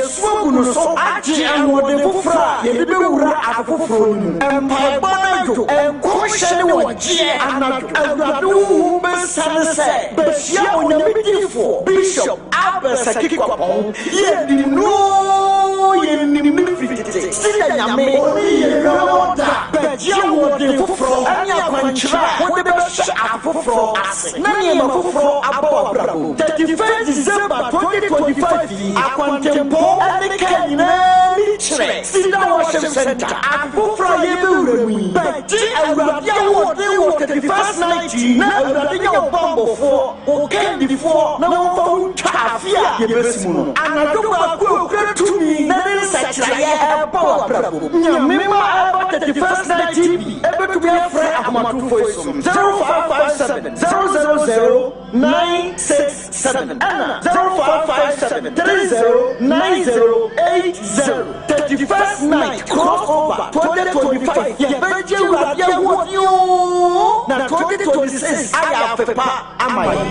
Yɛsu agu no so agye ahoɔden foforɔ a yɛde bɛwura afe foforɔ no mu. Mpaebɔ anadwo, nkɔmhyɛ ne ɔgyeɛ anadwo. Awurade honhom bɛsiane sɛ bɛhyia Onyame difoɔ Bishop Albert Sackey Kwapong. Yɛnim no oo, yɛnim no firi tete. Sida Nyame, ɔne yɛn hwammɔ da. Bɛgye ahoɔden foforɔ ne akwankyerɛ a wode bɛhyɛ afe foforɔ ase na nneɛma foforɔ aba w'abrabɔ mu. 31 December 2025 yi, akwantempɔn ne kaa nyinaa ani kyerɛ Cedar Worship Centre. Afe foforɔ a yɛrebɛwura mu yi, bɛgye Awurade ahoɔden wɔ 31st night yi na Awurade nyɛ wo bammɔfoɔ, wo kandifoɔ na wɔmfa wo ntwa afe a yɛbɛsi mu no. Anadwo baako a okura tumi na ne nsakyeraeɛ ɛba w'abrabɔ mu. Nyame mma ɛba 31st night yi bi ɛbɛtumi afrɛ ahomatorofoɔ yi so 0557 000 967 ɛna 0557 30 9080. 31st night crossover 2025 yɛbɛgye Awurade ahoɔden oo na 2026 ayɛ afe pa ama yɛn.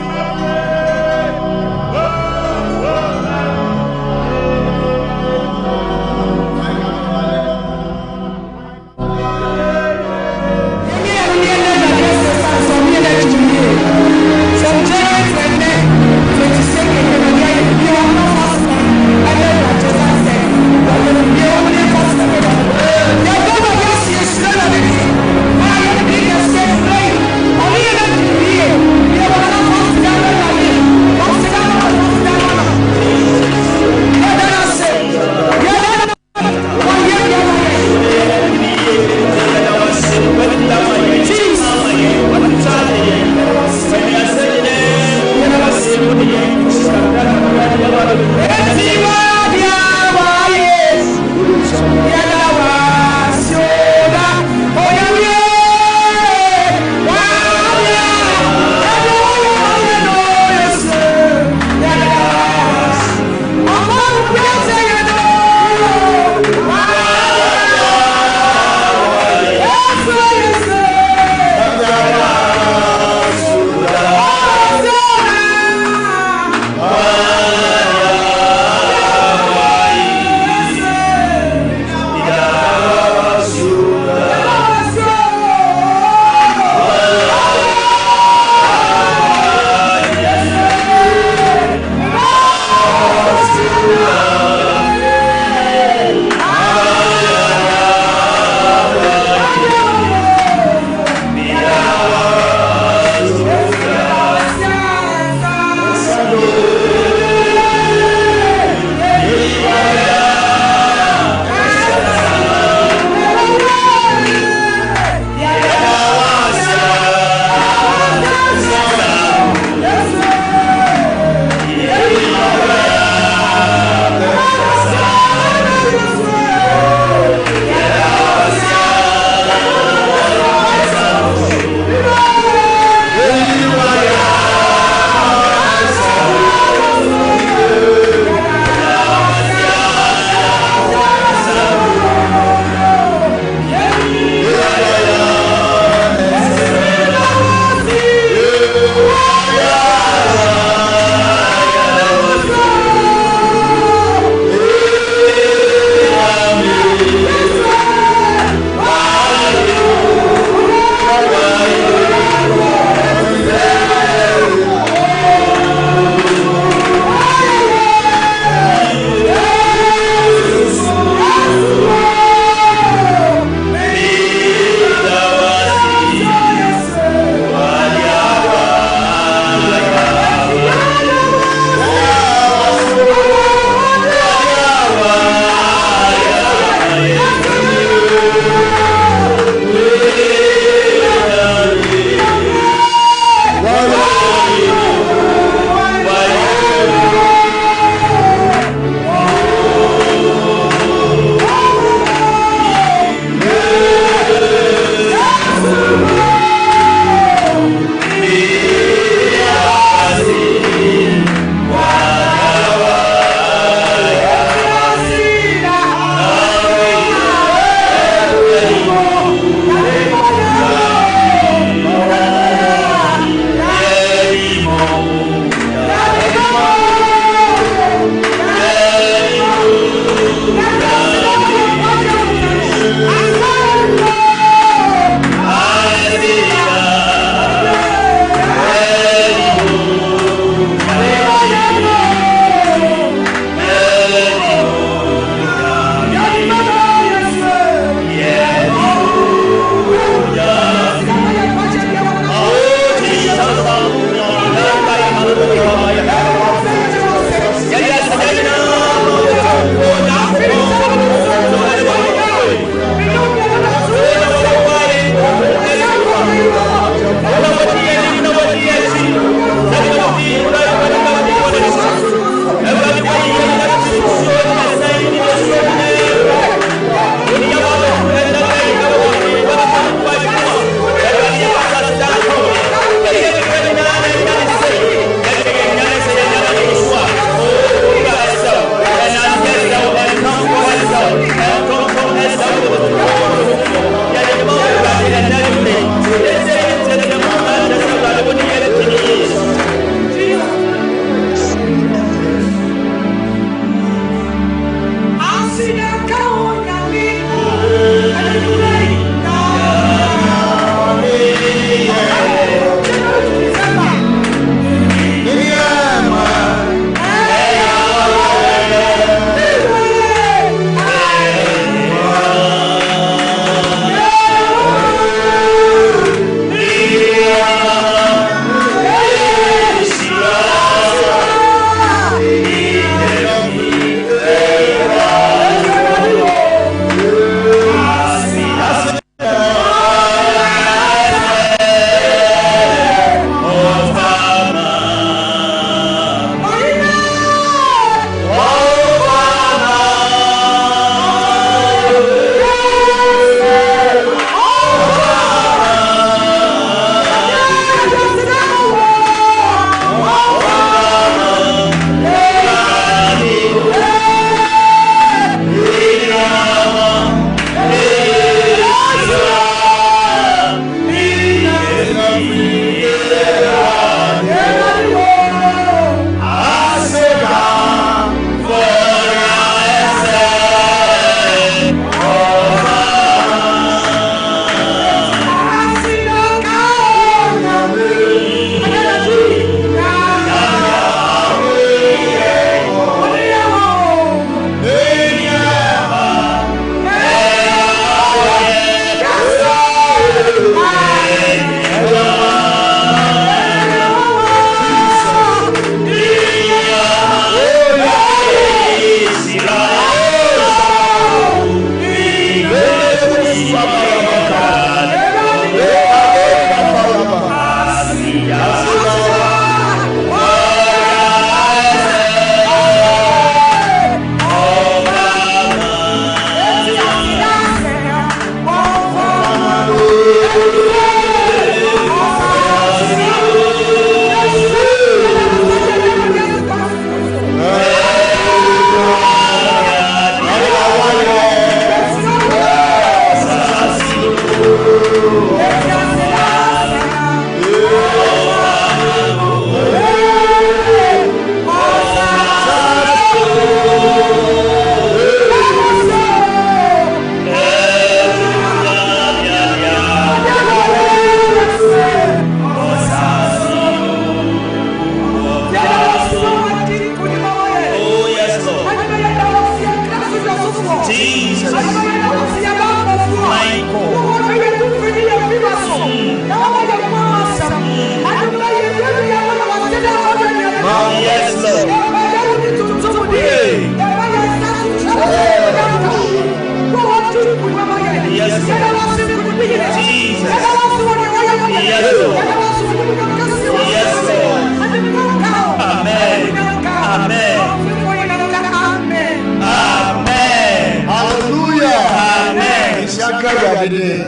den.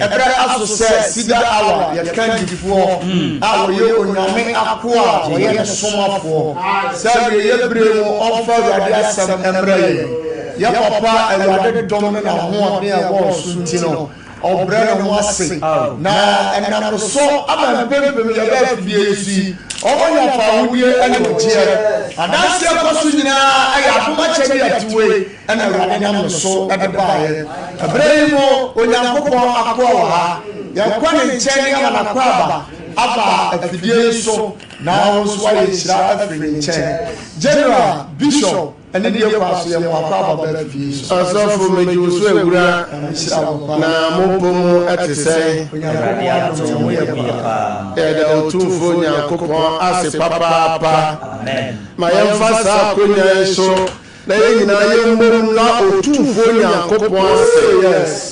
Ɛberɛ aso sɛ Cedar Hour yɛ kandifoɔ a wɔyɛ Onyame akoa a wɔyɛ ne somafoɔ sɛ awieɛ berɛ mu ɔmfa Awurade asɛm mmrɛ yɛn. Yɛ papa Awurade dom ne n'ahoɔden a ɛwɔ ɔso nti no, ɔbrɛ ne ho ase na ɛnam no so ama mpempem yɛbɛ afidie yi so yi ɔmanya fawohodie ne ɔgyeɛ. Adanseɛ kɔ so nyinaa ɛyɛ adom akyɛdeɛ a ɛte wei ɛna Awurade nam ne so de baeɛ. Ɛberɛ yi mu Onyankopɔn akoa wɔ ha. Yɛkɔ ne nkyɛn ne ama n'akwaaba aba afidie yi so na wo nso woayɛ nhyira afiri ne nkyɛn. General, Bishop, ɛne deɛ kɔ aso yɛ mo akwaaba ba afidie yi so. Ɔsɔfo, megye wo so awura, Nyame nhyira wo paa. na mo bɔ mu ɛte sɛn? Onyankopɔn adom yɛn ho yɛ paa. Yɛda Otumfoɔ Nyankopɔn ase papaapa. Ma yɛmfa saa akonnwa yi so na yɛn nyinaa yɛmmom na Otumfoɔ Nyankopɔn ase.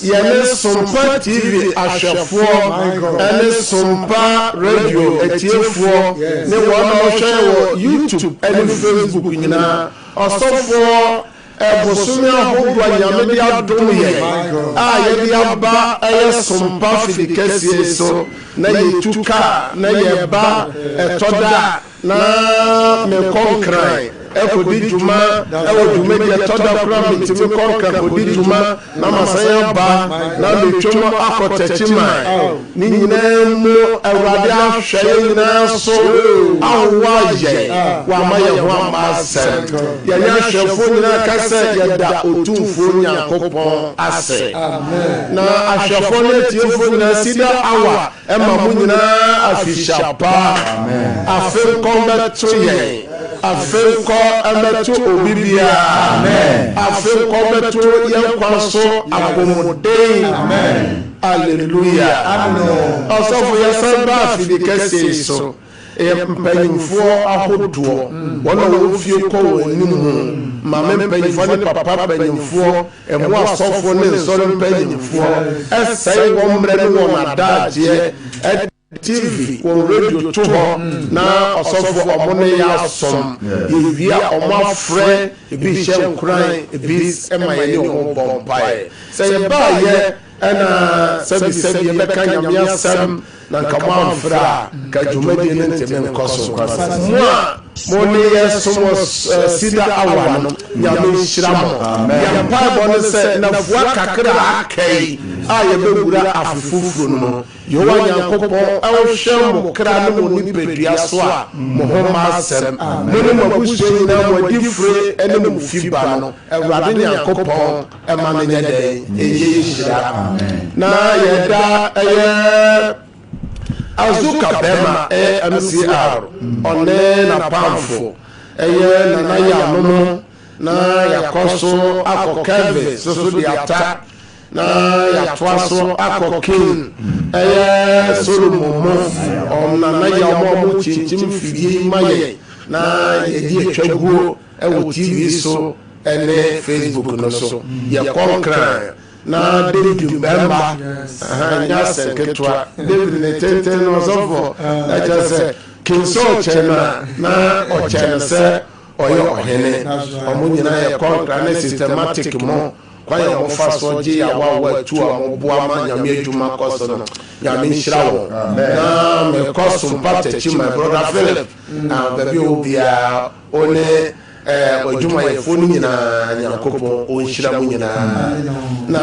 Yɛne Sompa TV ahwɛfoɔ ɛne Sompa Radio atiefoɔ ne wɔn a wɔhwɛ wɔ YouTube ɛne Facebook nyinaa. Ɔsɔfoɔ, ɛbosome ahodoɔ a Nyame de adom yɛn a yɛde aba ɛyɛ Sompa fidi kɛseɛ so na yɛtu kaa na yɛba ɛtɔ da na mekɔ Nkran ɛkɔdi dwuma ɛwɔ dwumadi ɛtɔ da koraa metumi kɔ Nkran kɔdi dwuma na masan aba na metwam akɔ Tɛkyiman. Ne nyinaa mu Awurade ahwɛ yɛn nyinaa so ahowa yɛn wama yɛn ho ama asɛm. Yɛne ahwɛfoɔ nyinaa ka sɛ yɛda Otumfoɔ Nyankopɔn ase. Na ahwɛfoɔ ne atiefoɔ nyinaa Cedar Hour ɛma mo nyinaa afihyia pa. Afe nkɔ mbɛto yɛn, afe nkɔ mbɛto obi biara, afe nkɔ mbɛto yɛn kwan so apɔmuden. Hallelujah. Ɔsɔfo, yɛsan ba afidi kɛseɛ yi so. Ɛyɛ mpanyimfoɔ ahodoɔ, wɔn a wɔn fie kɔ wɔn anim mu, maame mpanyimfoɔ ne papa mpanyimfoɔ, ɛmo asɔfoɔ ne nsɔre mpanyimfoɔ, ɛsɛe wɔn mmerɛ ne wɔn adagyeɛ TV wɔn radio to hɔ na ɔsɔfo ɔmo ne yɛ asom. Yɛwia ɔmo afrɛ, ebi hyɛ nkuran, ebi ɛma yɛne ɔmo bɔ mpaeɛ. Sɛ yɛbaayɛ ɛna sɛbisɛbi yɛbɛka Nyame asɛm na nka mo amfrɛ a, nka dwumadie no ntumi nkɔ so. Mo a mo ne yɛ som wɔ Cedar Hour no, Nyame nhyira mo. Yɛn mpaebɔ no sɛ nafua kakra a aka yi a yɛbɛwura afe foforɔ no mu, Yehowa Nyankopɔn ɛnhwɛ mo kra ne mo nipadua so a mo ho mma asɛm. Mo ne mo abusua nyinaa, mo adifire ne mo fiba no, Awurade Nyankopɔn ɛma no nyɛ dɛn ɛyɛ nhyira. Na yɛda ɛyɛ Azuka bɛrima ɛyɛ MCR ɔne n'apamfo ɛyɛ Nana Yanomo, na yɛakɔ so akɔ Kevin soso de ata, na yɛatoa so akɔ King ɛyɛ Solomon mo ɔm Nana yɛ ɔmo a ɔmo kyinkyim fidie yi ma yɛn na yɛde atwa guo ɛwɔ TV so ɛne Facebook no so. Yɛkɔ Nkran na David bɛrima nyɛ asɛm ketewa. David ne tenten no, ɔsɔfo, ɛkyɛ sɛ King Saul kyɛ no a na ɔkyɛ no sɛ ɔyɛ ɔhene. Ɔmo nyinaa yɛkɔ Nkran ne systematic mo kwan a ɔmo fa so gye yawawa atu a ɔmo boa ma Nyame adwuma kɔ so no, Nyame nhyira wɔn. Na mekɔ Sompa Takyi, my brother Philip, na baabi a ɔwɔ biara ɔne adwumayɛfoɔ no nyinaa, Nyankopɔn ɔnhyira mo nyinaa. Na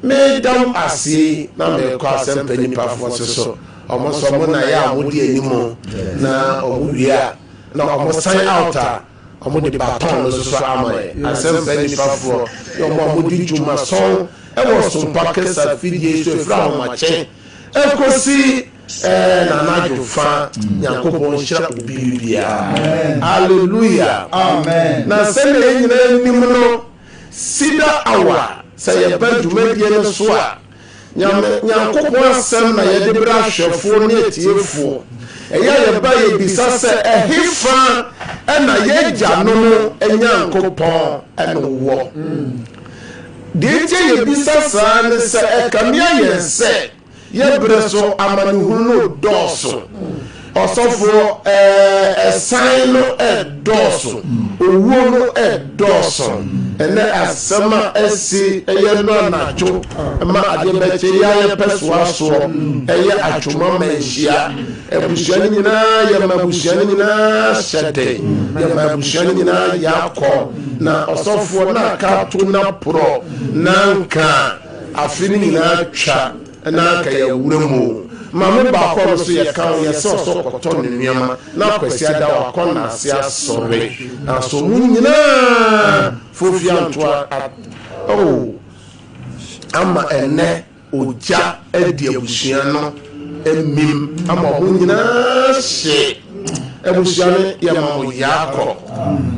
medam ase na mekɔ asɛmpa nipafoɔ so so ɔmo nso ɔmo na yɛ a ɔmo di anim na ɔmo wie a na ɔmo sign out a ɔmo de baton no soso ama yɛ. Asɛmpa nipafoɔ yɛ ɔmo a ɔmo di dwuma sɔn ɛwɔ Sompa kɛse afidie so efiri ahomakye ekosi nanadwo fa. Nyankopɔn nhyira obi biara. Hallelujah. Na sɛnea yɛn nyinaa nim no, Cedar Hour, sɛ yɛba dwumadie no so a, Nyame Nyankopɔn asɛm na yɛde brɛ ahwɛfoɔ ne atiefoɔ. Ɛyɛ a yɛba yɛbisa sɛ ɛhefa ɛna yɛagyanom Nyankopɔn ɛno wɔ. Deɛ nti a yɛbisa saa ne sɛ ɛkame ayɛ sɛ yɛbrɛ so amanehunu no dɔɔso. Ɔsɔfoɔ, ɛɛ, ɛsan no ɛdɔɔso, owuo no ɛdɔɔso. Ɛnɛ asɛm a asi ɛyɛ no anadwo ma adeɛ bɛkyɛ yi ara yɛpɛ soa soɔ, ɛyɛ atwoma manhyia. Abusua no nyinaa, yɛma abusua no nyinaa hyɛ den, yɛma abusua no nyinaa yɛ akɔ. Na ɔsɔfoɔ na aka ato na porɔ na nka afe no nyinaa twa. Na anka yɛawura mu o. Maame baako a ɔno nso yɛka ho, yɛsɛ ɔsɛ ɔkɔtɔ ne nneɛma na Kwasi ada wakɔ n'ase asɔre. Nanso wɔn nyinaa fofie antoa at oh ama ɛnnɛ ogya adi abusua no amim ama wɔn nyinaa hye. Abusua no yɛma mo yaakɔ,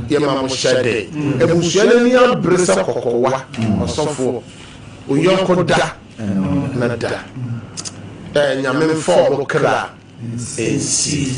yɛma mo hyɛde. Abusua no ani abere sɛ kɔkɔwa, ɔsɔfoɔ, oyɔnko da. Na da eh, Nyame mfa ɔmo kra nsie.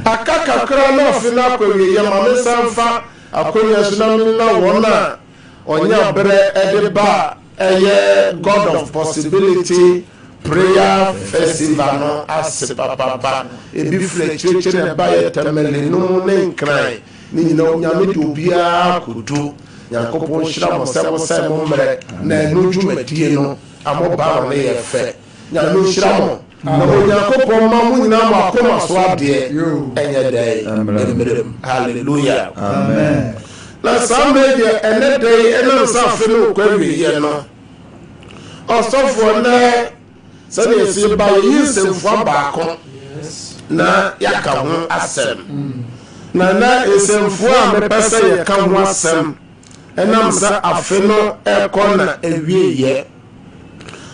Aka kakra na afe no akɔ awieɛ, ma me nsa mfa akonya so na menna wɔn a ɔnya berɛ de ba ɛyɛ God of Possibility Prayer Festival no ase papaapa. Ebi firi akyirikyiri na ɛbaeɛ, Tamale nom ne Nkran ne nyinaa, Onyame de obiara akɔdu. Nyankopɔn nhyira mo sɛ mo sɛe mo mmerɛ na ɛno dwumadie no a mo ba no ne yɛ fɛ. Nyame nhyira mo na Onyankopɔn mma mo nyinaa mo akoma so adeɛ ɛnyɛ dɛn mmerɛ mu. Hallelujah. Na saa mmerɛ yi deɛ ɛnɛ da yi ɛnam sɛ afe no rekɔ awieɛ no, ɔsɔfoɔ nɛ Sɛdeɛ ɛsi ba, yɛyi nsɛmfua baako na yɛaka ho asɛm. Na na nsɛmfua a mepɛ sɛ yɛka ho asɛm ɛnam sɛ afe no rekɔ na awieeɛ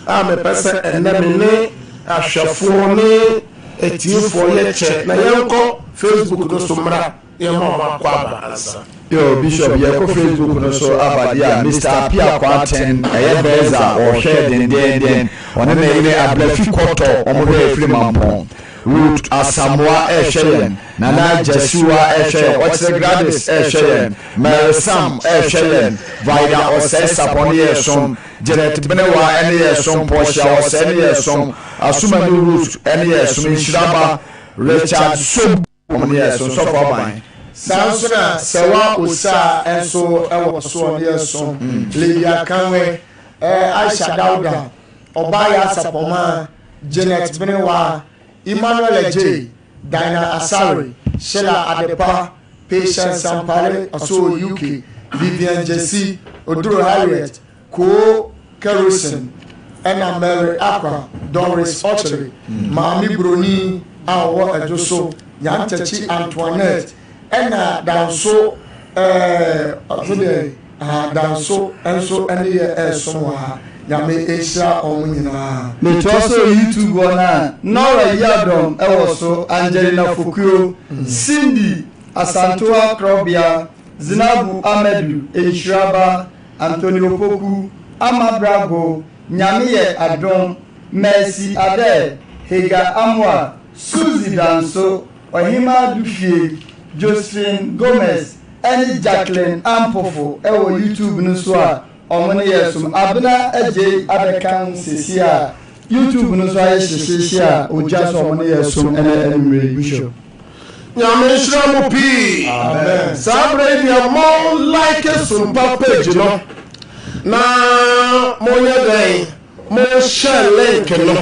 a mepɛ sɛ ɛnnɛ me ne ahwɛfoɔ ne atiefoɔ yɛkyɛ na yɛnkɔ Facebook no so mmra. Yɛma ɔmo akwaaba ansa. Yo Bishop yɛkɔ Facebook no so aba deɛ a Mister Appiah Kwarteng ɛyɛ Bɛɛza ɔhwɛɛ dendeenden ɔne ne yere Ablafi Kɔtɔ ɔmo hwɛɛ firi Mampɔn Ruth Asamoah ɛɛhwɛ yɛn Nana Gyasiwa ɛɛhwɛ yɛn Ɔkyerɛ Gladys ɛɛhwɛ yɛn Mary Sam ɛɛhwɛ yɛn Vida Ɔsɛe Sapɔ ne yɛɛ som Janet Benewa ɛne yɛɛ som Portia Ɔsɛe ne yɛɛ som Asumani Ruth ɛne yɛɛ som Nhyiraba Richard Sob Wɔn ne yɛ som sɔfo aban. Saa nso na Sɛwa Osaa nso wɔ so ɔne yɛ som, Lydia Kanwe, Aisha Dauda, Ɔbaa Yaa Sapɔmaa, Janet Benewaa, Emmanuel Adjei, Dinah Asare, Sheila Adepa, Patience Sampare ɔso wɔ UK, Vivian Gyasi, Oduro Harriet, Koo Kerosene ɛna Mary Akwa, Doris Okyere, Maame Broni a ɔwɔ Adwo so, Nyantakyi Antoinette ɛna Danso ɛɛ ɔse deɛ ahaa Danso nso ɛne yɛ ɛresom wɔ ha. Nyame nhyira wɔn nyinaa. Metoa so wɔ YouTube hɔ no a, Nora Yiadom wɔ so, Angelina Fokuo, Cindy Asantewa Krɔbea, Zinabu Amadu, Nhyira Ba, Anthony Opoku, Ama Brago, Nyame Yɛ Adom, Mercy Adair, Hagar Amoah, Suzy Danso, Ɔhemaa Dufie, Josephine Gomez ɛne Jacqueline Ampofo wɔ YouTube no so a ɔmo ne yɛ som. Abena Adjei abɛka ho sesie a YouTube no so ayɛ hyehyeehye a ogya so a ɔmo ne yɛ som ɛnɛ anwumerɛ yi. Bishop. Nyame nhyira mo pii. Saa berɛ yi deɛ mo like Sompa page no na monyɛ dɛn mo share link no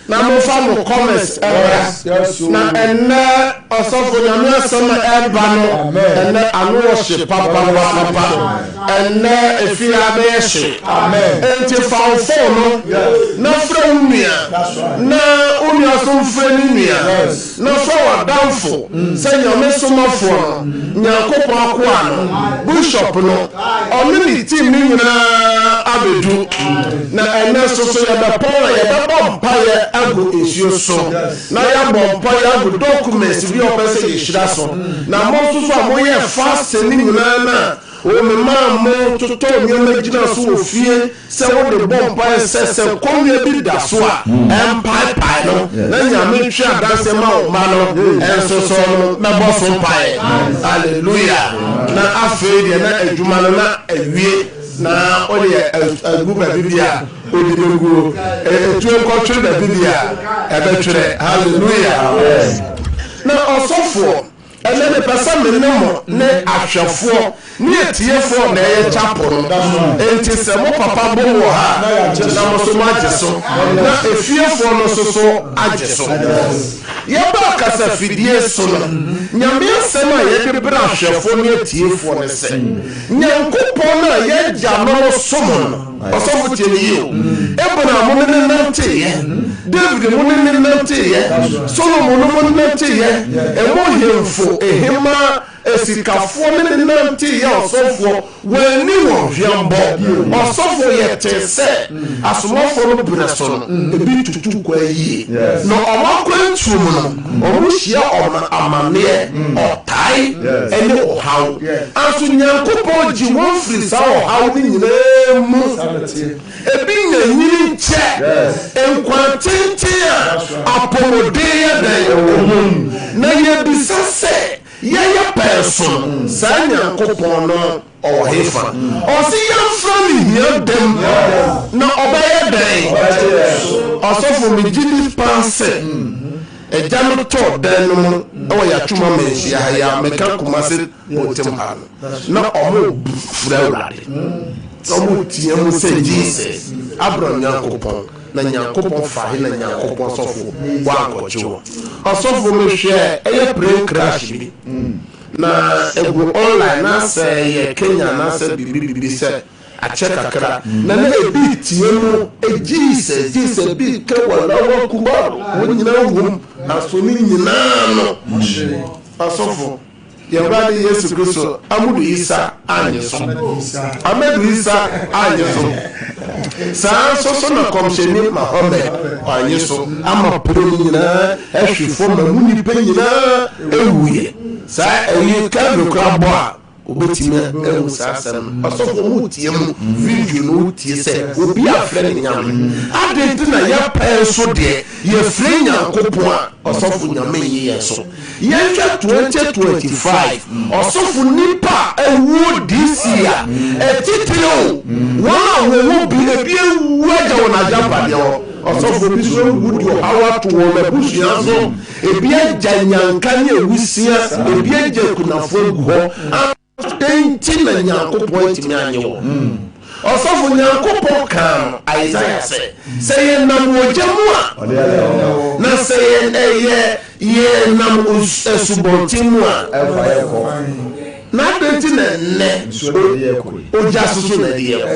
na momfa mo comments mmra na ɛnnɛ ɔsɔfo Nyame asɛm a ɛba no ɛnnɛ ano ɔhye papapapa ɛnnɛ efie ha bɛyɛ hye enti fa wo phone no na frɛ wo nua na wo nua nso mfrɛ ne nua. Na fa w'adamfo sɛ Nyame somafoɔ no, Nyankopɔn akoa no, Bishop no, ɔne ne team no nyinaa abɛdu. Na ɛnnɛ nso so yɛbɛpɔn a yɛbɛbɔ mpaeɛ agu nsuo so, na yɛabɔ mpaeɛ agu documents bi a ɔpɛ sɛ yɛhyira so. Na mo nso so a moyɛ fasting no nyinaa no a, o memaa mo totɔɔ nneɛma gyina so wɔ fie, Sɛ wode bɔ mpae sɛ sɛ kɔnnua bi da so a, ɛmpaepae no, na Nyame ntwe adanseɛ ma wo mma no nso so no, mɛbɔ so mpaeɛ. Hallelujah. Na afei deɛ na adwuma no na awie, na wode agu baabi bi a wode bɛguo. Ɛtuo nkɔtwere baabi bi a ɛbɛtwerɛ. Hallelujah. Na ɔsɔfoɔ, ɛnɛ mepɛ sɛ me ne mo ne ahwɛfoɔ ne atiefoɔ na ɛyɛ chapel no. Enti sɛ mo papa bom wɔ ha a, na mo nso moagye so, na efiefoɔ no nso so agye so. Yɛba kasafidie so no, Nyame asɛm a yɛde brɛ ahwɛfoɔ ne atiefoɔ ne sɛ, Nyankopɔn no a yɛn agyanom som no, ɔsɔfo tie me yie o, Abraham mo ne no nanteeɛ, David mo ne no nanteeɛ, Solomon mo ne no nanteeɛ, ɛmo hemfo, ehemmaa, asikafoɔ ne no nanteeɛ, ɔsɔfoɔ, Wɔanni wɔn hweammɔ. Ɔsɔfo yɛ tee sɛ asomafoɔ no berɛ so no, ebi tutu kwan yie. Na wɔn akwantuo mu no, wɔhyia wɔn amaneɛ, ɔtae ne ɔhaw. Nanso Nyankopɔn gye wɔn firi saa ɔhaw no nyinaa mu. Ebi nya nyini kyɛ, nkwa tenten a apɔmuden yɛ dɛn wɔ mu. Na yɛbisa sɛ, Yɛyɛ pɛn so no, saa Nyankopɔn no ɔwɔ hefa? Ɔse yɛmfrɛ no hia dam na ɔbɛyɛ dɛn? Ɔsɔfo megye di paa sɛ agya no tɔɔ dan no mu wɔ Yatwuma Manhyia ha yi a meka Kumase Pontem ha no, na ɔmo frɛ Awurade, na ɔmo tea mu sɛ Jesus, Abraham Nyankopɔn. Na Nyankopɔn fa he na Nyankopɔn sɔfo wankɔgye wɔ? Ɔsɔfo me hwɛ ɛyɛ plane crash bi na egu online na sɛ ɛyɛ Kenya anaasɛ biribi biribi sɛ akyɛ kakra na na ebi tie mu Jesus Jesus ebi ka Wallahu Akubar wɔn nyinaa wom nanso ne nyinaa no ɔsɔfo Yɛn Awurade Yesu Kristo Amudu Isa annye so. Amadu Isa annye so. Saa nso so na Kɔmhyɛni Mahomed annye so ama pere no nyinaa ahwi fam ma mu nnipa nyinaa awuiɛ. Saa ɛyi Kevin koraa bɔ a obetumi ahu saa asɛm no. Ɔsɔfo mu tie mu video no wotie sɛ obi afrɛ ne nyame. Adɛn nti na yɛpɛ nso deɛ Yɛfrɛ Nyankopɔn a, ɔsɔfo Nyame nnye yɛn so. Yɛnhwɛ 2025 ɔsɔfo nipa a awuo DC a, atitire o, wɔn a wɔwɔ bi, ebi awu agya wɔn agyapadeɛ hɔ, ɔsɔfo bi nso awu de ɔhaw ato wɔn abusua so, ebi agya nyanka ne awusia, ebi agya akunafoɔ agu hɔ. Dɛn nti na Nyankopɔn antumi annye wɔn? Ɔsɔfo Nyankopɔn kaa no Isaiah sɛ, Sɛ yɛnam ogya mu a, na sɛ yɛnam asubɔnten mu a, na adɛn nti na nnɛ ogya soso na ɛde yɛn kɔ?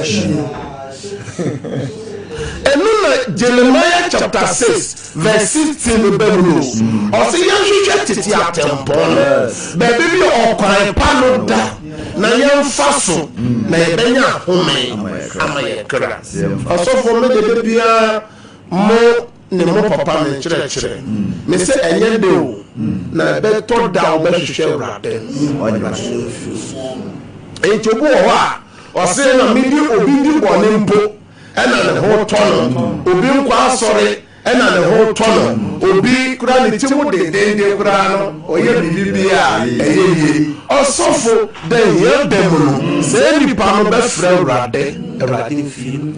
Ɛno na Jeremiah chapter 6 Verse 16 no ba mu no, ɔse yɛnhwehwɛ tete atempɔn no, baabi bi a ɔkwan pa no da, na yɛmfa so, na yɛbɛnya ahome ama yɛn kra. Ɔsɔfoɔ, me de da biara mo ne mo papa me nkyerɛkyerɛ me sɛ ɛnyɛ dɛ o, na ɛbɛtɔ da a wobɛhwehwɛ Awurade no, Awurade no mfiri so. Enti obi wɔ hɔ a, ɔse na medi obi di bɔne mpo, ɛna ne ho tɔ no, obi nkɔ asɔre ɛna ne ho tɔ no, obi koraa ne ti mu dendenden koraa no ɔyɛ biribi bi a ɛyɛ yie. Ɔsɔfo, da hia da mu no, saa nipa no bɛfrɛ Awurade, Awurade mfie no.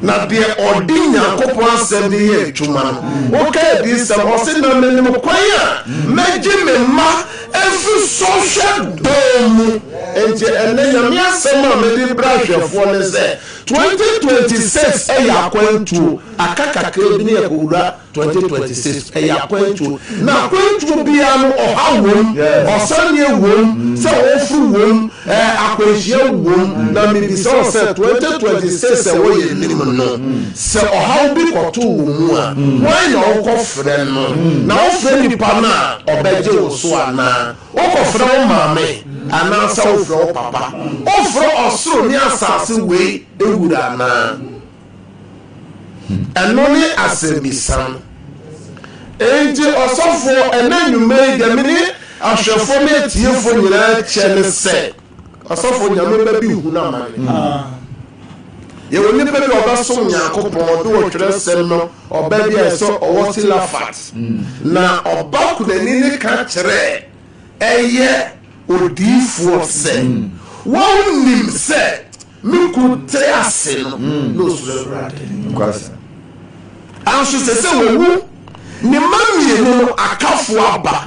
Na deɛ ɔde Nyankopɔn asɛm de yɛ adwuma no, woka adiyisɛm, ɔse, na menim kwan a mɛgye me mma afiri sɔhwɛ dɔn mu. Enti ɛnnɛ Nyame asɛm a mede brɛ ahwɛfoɔ ne sɛ, 2026 yɛ akwantuo, aka kakra bi ne yɛkɔwura 2026, ɛyɛ akwantuo. Na akwantuo biara no ɔhaw wom, ɔsaneɛ wom, sɛ woforo wom, akwanhyia wom. Na mebisa wo sɛ 2026 a ɛwɔ yɛn anim no, sɛ ɔhaw bi kɔto wo mu a, hwan na wokɔfrɛ no? Na wofrɛ nipa no a, ɔbɛgye wo so anaa? Wokɔfrɛ wo maame anaasɛ wofrɛ wo papa? Wofrɛ ɔsoro ne asase wei wura anaa? Ɛno ne asɛmmisa no. Enti ɔsɔfoɔ, ɛnnɛ anwummerɛ yi, deɛ me ne ahwɛfoɔ ne atiefoɔ nyinaa kyɛ ne sɛ, ɔsɔfoɔ, Nyame ba bi hunu amane. Yɛwɔ nipa bi a ɔbɛsom Nyankopɔn, ɔde ɔtwerɛsɛm no, ɔba bi a ɛsɛ ɔwɔ Silafat. Na ɔba kunani no ka kyerɛɛ ɛyɛ odiyifoɔ sɛ, Wonnim sɛ me kunu te ase no, na ɔsuro Awurade. Nanso sɛ sɛ wawu, ne mma mmienu. mmienu no akafoɔ aba.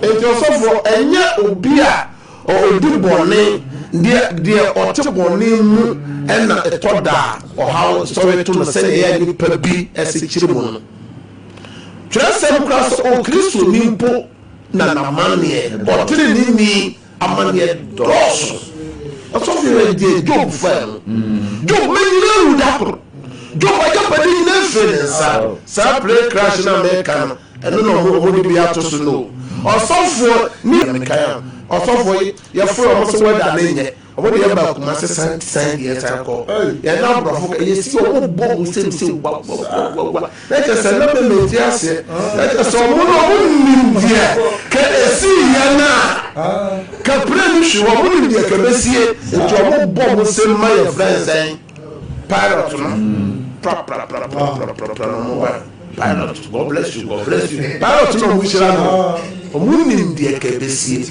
Enti ɔsɔfoɔ, ɛnyɛ obi a ɔdi bɔne, deɛ deɛ ɔte bɔne mu na ɛtɔ da a ɔhaw sɔre to no sɛdeɛ ɛyɛ a nnipa bi se kyerɛ mu no. Twerɛsɛm koraa sɛ Okristoni mpo na n'amanneɛ, ɔteneneeni amanneɛ dɔɔso. Ɔsɔfo yɛ deɛ Job faa mu. Job ma nyinaa wu da koro. Job agyapade nyinaa firi ne nsa. Saa plane crash no a meka no, ɛno na ɔmo ɔmo de bi ato so no. Ɔsɔfoɔ ne mekae a, ɔsɔfoɔ yɛfrɛ ɔmo sɛ wɛda ne nyɛ. Ɔmo de yɛn ba Kumasi san san de yɛn san kɔ. Yɛn na aborɔfo ka yɛsi ɔmo bɔ mu sɛm sɛ wa wa wa wa wa. Na kyerɛ sɛ na mɛmɛ ti aseɛ. Na kyerɛ sɛ ɔmo no ɔmo nim deɛ kɛ esi yɛn a kɛ pere no hwi ɔmo nim deɛ kɛ bɛsie nti ɔmo bɔ mu sɛm ma yɛ frɛ nsɛn pilot no pra pra pra pra pra pra pra na ɔmo ba. Pilot, God bless you, God bless you. Pilot na ɔmo hyira no. Ɔmo nim deɛ ka ebesie.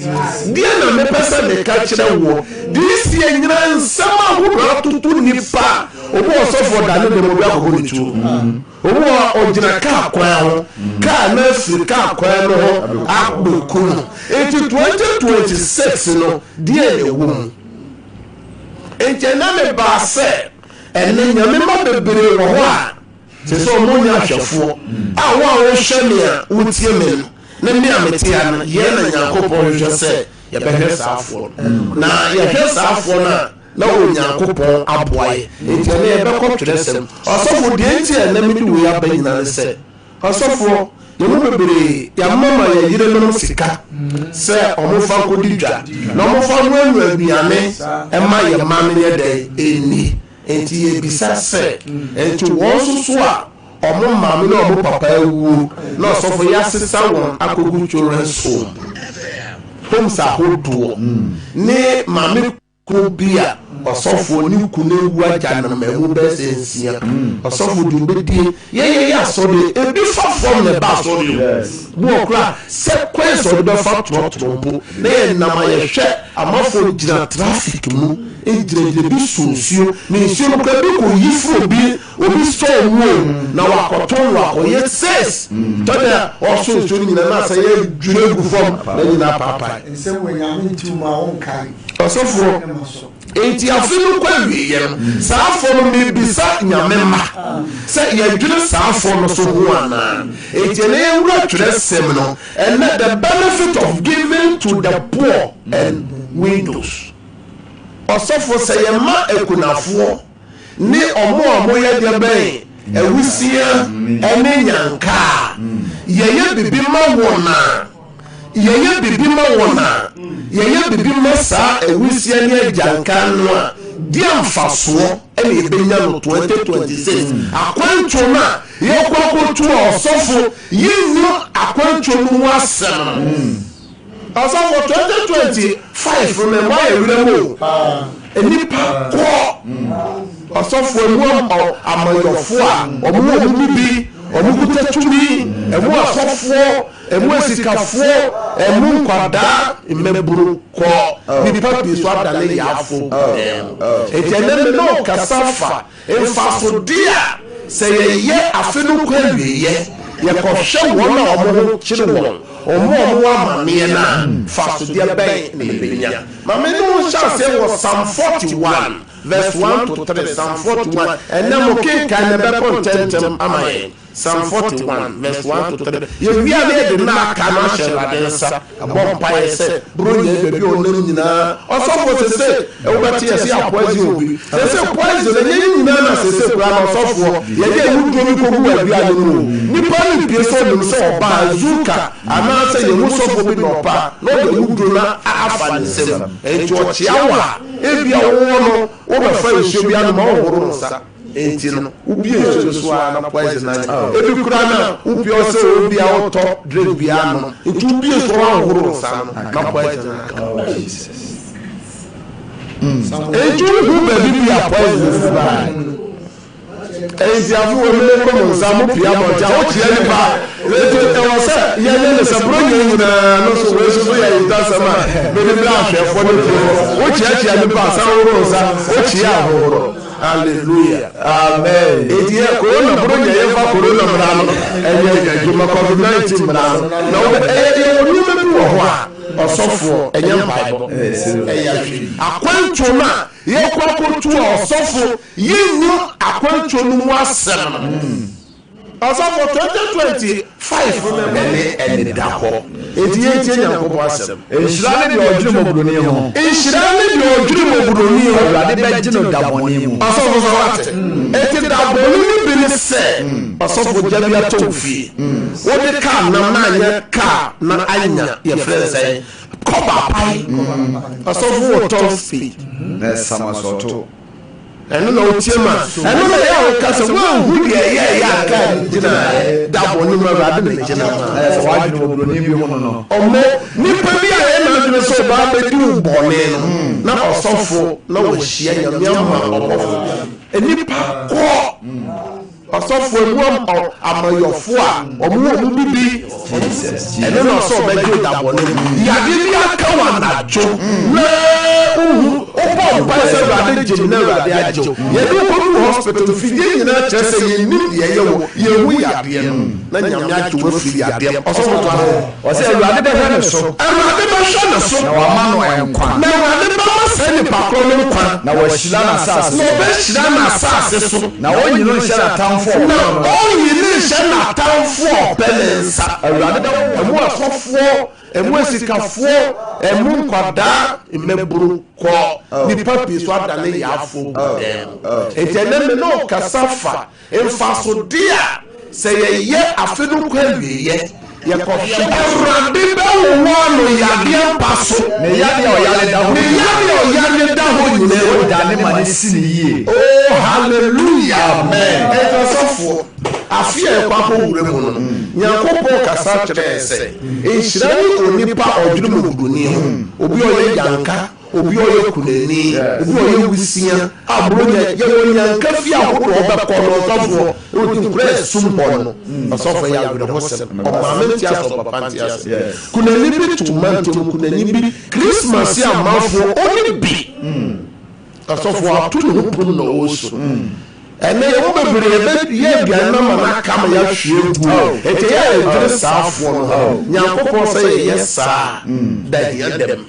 Deɛ na mepɛ sɛ meka kyerɛ woɔ. This year nyina nsɛm ahodoɔ atoto nipa. Obi wɔ sɔfoɔ da ne dɛm obi akɔbɔ ne tuo. Obi wɔ ɔgyina kaa kwan ho. Kaa no afiri kaa kwan no ho abɛku no. Nti 2026 no deɛ na ɛwɔ mu. Nti ɛnɛ mebaa sɛ ɛnɛ Nyame mma bebree wɔ hɔ a Te sɛ ɔmo nyɛ ahwɛfoɔ a wo a wohwɛ me a wotie me no ne me a mete ha no, yɛn na Nyankopɔn hwehwɛ sɛ yɛbɛhwɛ saa afoɔ no. Na yɛhwɛ saa afoɔ no a, na Onyankopɔn aboa yɛ. Enti ɛnnɛ yɛbɛkɔ twerɛsɛm. Ɔsɔfoɔ, deɛ nti a ɛnnɛ mede wei aba nyina ne sɛ, ɔsɔfoɔ, yɛn mu bebree yɛamama yɛn yerenom sika sɛ wɔmfa nkɔdi dwa, na wɔmfa nnoanoa aduane mma yɛn mma no nyɛ dɛn? Nni. Enti yɛbisa sɛ, enti wɔn nso so a wɔn maame ne wɔn papa awuo na ɔsɔfo yi asesa wɔn akɔgu children's home, homes ahodoɔ, ne maame kuo bi a ɔsɔfoɔ ne kunu awu agya no mmamu bɛyɛ sɛ nsia, ɔsɔfo deɛ ɔbɛdie, yɛyɛ yɛ asɔre ebi fa fam na ɛba asɔre o, bi wɔ koraa sɛ kwan sɛ ɔde bɛfa trɔtrɔ mpo na yɛnam a yɛhwɛ amafoɔ gyina traffic mu gyinagyina bi so nsuo na nsuo no koraa bi kɔ yi firi obi obi store mu o na wakɔtɔn wakɔyɛ sales tɔda ɔso nsuo no nyinaa na asɛ yɛ dwiri agu fam na nyinaa paapae. Nsɛm wɔ Nyame nti mu a wonkae. Ɔsɔfoɔ, enti afe no kɔ awieɛ no, saa afɔ no mebisa Nyame mma sɛ yɛdwene saa afɔ no so ho anaa? Enti ɛnɛ yɛnwura twerɛsɛm no ɛnɛ, the benefit of giving to the poor and widows. Ɔsɔfo, sɛ yɛma akunafoɔ ne ɔmo a ɔmo yɛ deɛ bɛn awusia ne nyanka a, yɛyɛ bibi ma wɔn a, yɛyɛ bibi ma wɔn a, yɛyɛ bibi ma saa awusia ne agyanka no a, deɛ mfasoɔ ɛna yɛbɛnya no 2026 akwantuo no a yɛkɔ akɔtu a ɔsɔfo yɛnnim akwantuo no mu asɛm no. Ɔsɔfo 2025 no mɛmɔ ayɛ werɛ mu o. Nnipa kɔ ɔsɔfo emu amayɔfo a ɔmo wɔ ɔmo mu bi, ɔmo kuta tumi, emu asɔfoɔ, emu asikafoɔ, emu nkwadaa, mmabunu kɔ. Nnipa pii so adane yaafo gu dan mu. Enti ɛnɛ me ne wo kasa fa Mfasode a sɛ yɛyɛ afe no kɔ awieɛ, yɛkɔhwɛ wɔn a wɔn ho kyere wɔn, wɔn a wɔwɔ amaneɛ no a, mfasodeɛ bɛn na yɛbɛnya? Ma me ne wo nhyɛ aseɛ wɔ Psalm 41 verse 1 to 3, Psalm 41, ɛnnɛ mo kenkan no ɛbɛkɔ ntɛmntɛm ama yɛn. Psalm 41 verse 1 to 3. Yɛwie a na yɛde nna aka no ahyɛ Awurade nsa, abɔ mpaeɛ sɛ Buronya yi baabi a ɔnam nyinaa. Ɔsɔfo sese wobɛte yɛse yɛ poison obi. Sese poison ɛnyɛ ne nyinaa na sese koraa no ɔsɔfoɔ yɛde awuduro bi kɔgu w'aduane mu o. Nipa no mpie sɛ ɔnim sɛ ɔbaa Azuka anaasɛ yɛn mu sɔfoɔ bi na ɔpa na ɔde awuduro no afa ne nsam. Enti ɔkyea wo a ebia wowɔ no wobɛfa nsuo bi anom a wonhoro wo nsa. Enti no wobue nsuo no so ara na poison no ayɛ. Ebi koraa no a wopue ɔsɛ obi a wotɔ drink bi anom nti wobue so wanhohoro wo nsa no na poison no aka wo. Enti wohu baabi bi a poison fi bae. Enti afei wɔ me horo mo nsa mo pue abɔnten a wokyea nipa. Enti ɛwɔ sɛ yɛyɛ no sɛ Buronya nyinaa no so wei nso so yɛ ahintasɛm a mede brɛ ahwɛfoɔ ne fiefoɔ. Wokyeakyea nipa a san hohoro nsa, wokyea a hohoro. Hallelujah. Amen. Eti yɛ corona boro nyɛ yɛmfa corona mmara no ɛnyɛ adwuma covid 19 mmara no na wobɛ ɛyɛ yɛwɔ nneɛma bi wɔ hɔ a ɔsɔfoɔ ɛnyɛ mpaebɔ ɛyɛ ahwɛ akwantuo no a yɛkɔ akɔtu a ɔsɔfo yɛnnim akwantuo no mu asɛm no. Ɔsɔfo 2025 no N'ani ɛneda hɔ. Enti yɛntie Nyankopɔn asɛm. Nhyira ne deɛ ɔdwene mmɔborɔni ho. Nhyira ne deɛ ɔdwene mmɔborɔni ho. Awurade bɛgye no da bɔne mu. Ɔsɔfo sɛ wate? Enti da bɔne no bi ne sɛ ɔsɔfo gya bi atɔ wo fie. Wode kaa nam na anyɛ kaa na anya yɛfrɛ no sɛn? Kɔba apae. Ɔsɔfo wɔ top speed. Na ɛsam asɔɔto. Ɛno na wotie ma ɛno na ɛyɛ a woka sɛ woanhu deɛ ɛyɛɛyɛ a kaa no gyinaeɛ da bɔne mu Awurade na ɛgyina maa. Ɛyɛ sɛ w'adwene wɔ buroni bi ho no no. Ɔmo nipa bi a ɛyɛ n'adwene sɛ ɔbaa bɛdi wo bɔne no na ɔsɔfo na wahyia Nyame ama ɔbɔfo bi nnipa kɔ. Ɔsɔfo emu amayɔfo a ɔmo wɔ mu bi bi ɛno na ɔsɛ ɔbɛgye da bɔne mu. Yadeɛ bi aka wo anadwo na wohu wobɔ mpae sɛ Awurade gye me na Awurade agye wo. Yɛde wo kɔduru hospital mfidie nyinaa kyerɛ sɛ yɛnnim deɛ ɛyɛ wo, yɛnhu yadeɛ no na Nyame agye wo afiri yadeɛ mu. Ɔsɔfo toa so. Ɔsɛ Awurade bɛhwɛ ne so. Awurade bɛhwɛ ne so. Na wama no nkwa. Na Awurade bɛma saa nipa korɔ no nkwa. Na wahyira n'asase so. Na ɔbɛhyira n'asase so. Na ɔrenyi no nhyɛ n'atamfo a wɔpɛ Na no nsa. ɔrenyi no nhyɛ n'atamfo a wɔpɛ ne nsa. Awurade bɛwo Ɛmu asɔfoɔ, ɛmu asikafoɔ, ɛmu nkwadaa, mmabunu kɔ. Nnipa pii nso adane yaafoɔ gu dan mu. Enti ɛnnɛ me ne wo kasa fa Mfasodeɛ a sɛ yɛyɛ afe no kɔ awieɛ, yɛkɔhwɛ. Awurade bɛwowɔ no yadeɛ mpa so. Ne yadeɛ a ɔyare da hɔ Ne yadeɛ a ɔyare da hɔ nyinaa mu. Wodane ma no si no yie. Oh hallelujah. Amen. Enti ɔsɔfoɔ, afe a yɛkɔ akɔwura mu no, Nyankopɔn kasa kyerɛɛ sɛ, nhyira ne onipa a ɔdwene mmɔborɔni ho, obi a ɔyɛ gyanka, Obi a ɔyɛ kunani, obi a ɔyɛ wusia, a Buronya, yɛwɔ nyanka fie ahodoɔ ɔbɛkɔ no ɔsɔfoɔ ɛwɔ ti nkura ɛsum hɔ no ɔsɔfoɔ ɛyɛ awerɛhosɛm ɔmaame nte ase ɔpapa nte ase kunani bi to mantam kunani bi Christmas amanfoɔ ɔni bi ɔsɔfoɔ ato ne ho pono na ɔresu. Ɛnnɛ yɛn mu bebree bɛyɛ aduane no ama no aka ma yɛahwie agu. Enti ɛyɛ a yɛdwene saa afoɔ no ho. Nyankopɔn sɛ yɛyɛ saa a, da hia dɛm.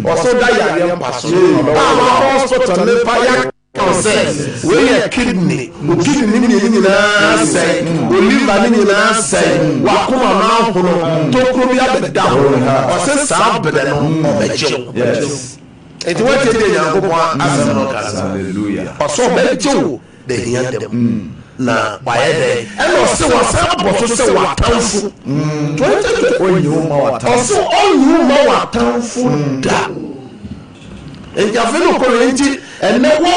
Ɔsɛ woda yareɛ mpa so a wakɔ hospital ne pa yɛaka wo sɛ wei yɛ kidney, wo kidney no mmienu nyinaa asɛe, wo liver no nyinaa asɛe, w'akoma no ahono, tokuro bi abɛda ho. Ɔse saa berɛ no ɔbɛgye wo. Enti woatie deɛ Nyankopɔn asɛm no ka no? Ɔse ɔbɛgye wo da hia da mu. Na wayɛ dɛn? Ɛna ɔse wasan abɔ so sɛ w'atamfo. 2020 Ɔse ɔnyi wo mma w'atamfo da. Enti afei na ɔkɔ wie nti ɛnɛ wo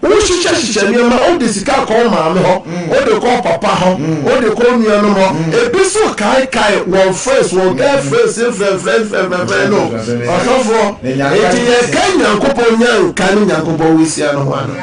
wohyehyɛ hyehyɛ nneɛma wode sika kɔ wo maame hɔ wode kɔ papa hɔ wode kɔ nuanom hɔ ebi so kaekae wɔn friends wɔn girlfriends mfrɛmfrɛ mfrɛmfrɛ no ɔsɔfoɔ eti yɛka Nyankopɔn nyanka ne Nyankopɔn wisia no ho ana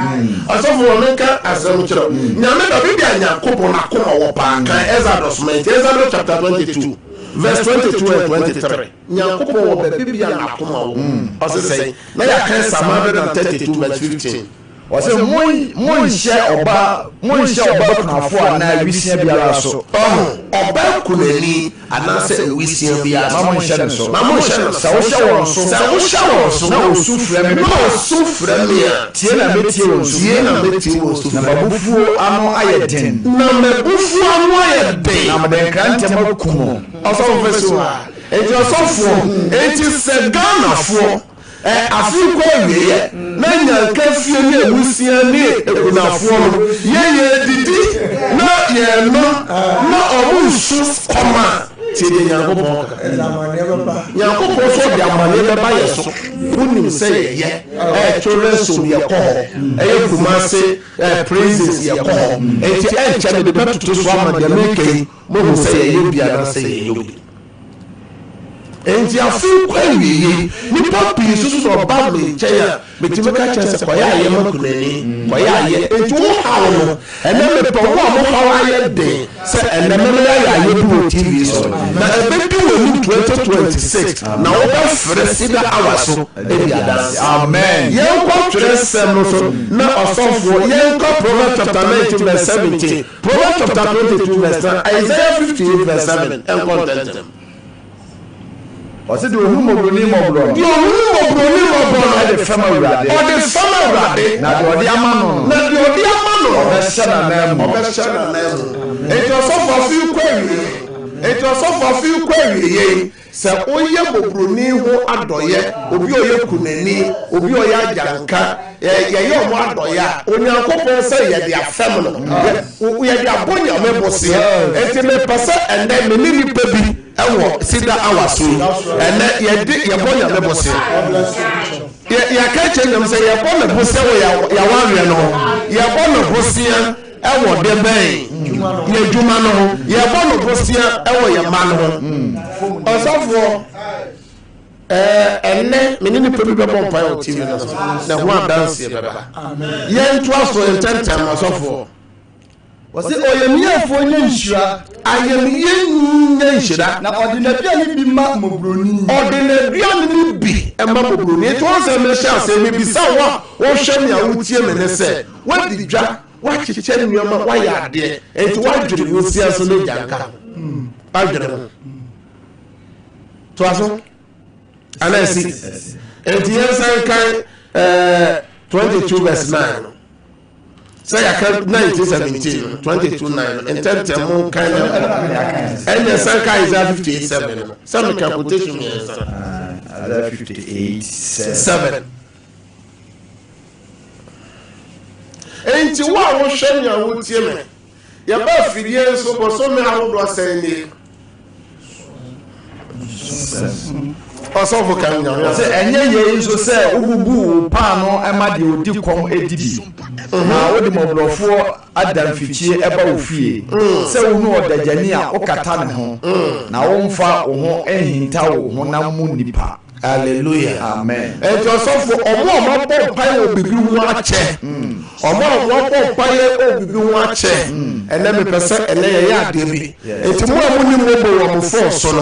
ɔsɔfoɔ menka asɛm kyerɛ Nyame baabi bi a Nyankopɔn akoma wɔ paa kan Exodus ma nti Exodus chapter 22 verse 22 and 23 Nyankopɔn wɔ baabi bi a n'akoma wɔ ɔse sɛn na yɛakan Psalm 132 verse 15. Ɔse, Monnhyɛ ɔba monnhyɛ ɔba kunafoɔ anaa awisiaa biara so. Ɔho, ɔba kunani anaasɛ awisiaa biara so. Mma monnhyɛ no so. Mma monnhyɛ no so. Sɛ wohyɛ wɔn so. Sɛ wohyɛ wɔn so. Na wɔsu frɛ me. Na wɔsu frɛ me a. Tie na mɛtie wɔn sufrɛ. Tie na mɛtie wɔn sufrɛ. Na m'abufuo ano ayɛ den. Na m'abufuo ano ayɛ den. Na mede nkrantɛ maku mo. Ɔsɔfo fɛ so a. Enti ɔsɔfoɔ, enti sɛ Ghanafoɔ. Ɛ afe rekɔ awieɛ na nyanka fie ne awusia ne akunafoɔ no yɛ yɛredidi na yɛrenom na ɔmo resu kɔm a, tie deɛ Nyankopɔn ka. Nyankopɔn nso ɔde amaneɛ bɛba yɛ so. Wonim sɛ yɛyɛ ɛ children's home yɛkɔ hɔ, ɛyɛ Kumasi ɛ prisons yɛkɔ hɔ, enti ɛnkyɛ mede bɛtoto so ama deɛ mereka yi moahu sɛ yɛyɛ bi anaasɛ yɛnyɛ bi. Enti afe yi kɔ awieeɛ yi, nnipa pii nso so sɛ wɔba me nkyɛn a, metumi ka kyerɛ sɛ kɔyɛ ayɛ ma kunani, kɔyɛ ayɛ. Enti wo haw no, ɛnnɛ mepɛ wo a mo haw ayɛ den sɛ ɛnnɛ mɛma yɛayɛ ayɛ bi wɔ TV so, na ɛbɛdi w'anim 2026 na wobɛfrɛ Cedar Hour so adi adanse. Amen. Yɛnkɔ twerɛsɛm no so na ɔsɔfoɔ, yɛnkɔ Proverbs chapter 19 verse 17, Proverbs chapter 22 verse 9, Isaiah 58 verse 7, ɛnkɔ ntɛntɛm. Ɔse deɛ ɔhunu mmɔborɔni mmɔborɔ no. Deɛ ɔhunu mmɔborɔni mmɔborɔ no. Ɔde fɛm Awurade. Ɔde fɛm Awurade. Na deɛ ɔde ama no no. Na deɛ ɔde ama no no. Ɔbɛhyɛ n'ananmu. Ɔbɛhyɛ n'ananmu. Enti ɔsɔfo afe yi kɔ awieɛ. Enti ɔsɔfo afe yi kɔ awieɛ yi, sɛ woyɛ mmɔborɔni ho adɔeɛ, obi a ɔyɛ kunani, obi a ɔyɛ agyanka, yɛyɛ wɔn adɔeɛ a, Onyankopɔn sɛ yɛde afɛm no. Yɛde abɔ Nyame bosea. Enti mepɛ sɛ ɛnnɛ me ne nnipa bi wɔ Cedar Hour so yi, ɛnnɛ yɛde yɛbɔ Nyame bosea. Yɛ, yɛaka kyerɛ Nyame sɛ yɛbɔ ne bosea wɔ yɛawareɛ no ho. Yɛbɔ no bosea wɔ de bɛn? Yɛ adwuma no ho. Yɛbɔ no bosea wɔ yɛ mma no ho. Ɔsɔfoɔ. Ɛɛ, ɛnnɛ me ne nipa bi bɛbɔ mpae wɔ TV no so, na ɛho adanseɛ bɛba. Yɛntoa so ntɛmntɛm, ɔsɔfoɔ. Wɔse oyamyɛfoɔ nya nhyira. Ayamyɛni nya nhyira. Na ɔde n'aduane bi ma mmɔborɔni. Ɔde n'aduane no bi ma mmɔborɔni. Enti wɔn sɛ mehyɛ aseɛ mebisa wo a wohwɛ me a wotie me ne sɛ, woadi dwa, woakyekyɛ nneɛma, woayɛ adeɛ, enti woadwene nwisiaa nso ne agyanka ho? Woadwene ho? Toa so. Ana asi? Enti yɛnsan kan ɛɛ 22 verse 9 no. Sɛ yɛaka 1917 no, 22 9 no, ntɛmntɛm mo nkan na nkɔ. Ɛnyɛ san ka Isaiah 58 7 no. Sɛ meka quotation mmiɛnsa. Isaiah 58 7. Enti wo a wohwɛ me a wotie me, Yɛba afidie nso bosome ahodoɔ sɛn nie? Ɔsɔfo kan nyame Ɔsɛ ɛnyɛ yei nso sɛ wobubu wo paano ma deɛ ɔdi kɔm di bi, na wode mmɔborɔfoɔ ada mfikyie ba wo fie, sɛ wohunu ɔdagyani a wokata ne ho, na womfa wo ho nhinta wo honam mu nnipa. Hallelujah. Amen. Enti ɔsɔfo, ɔmo a ɔmo abɔ mpaeɛ wɔ biribi ho akyɛ, ɔmo a ɔmo abɔ mpaeɛ wɔ biribi ho akyɛ, ɛnɛ mepɛ sɛ ɛnɛ yɛyɛ adeɛ bi. Enti mo a mo ni mobo wɔ mo fon so no,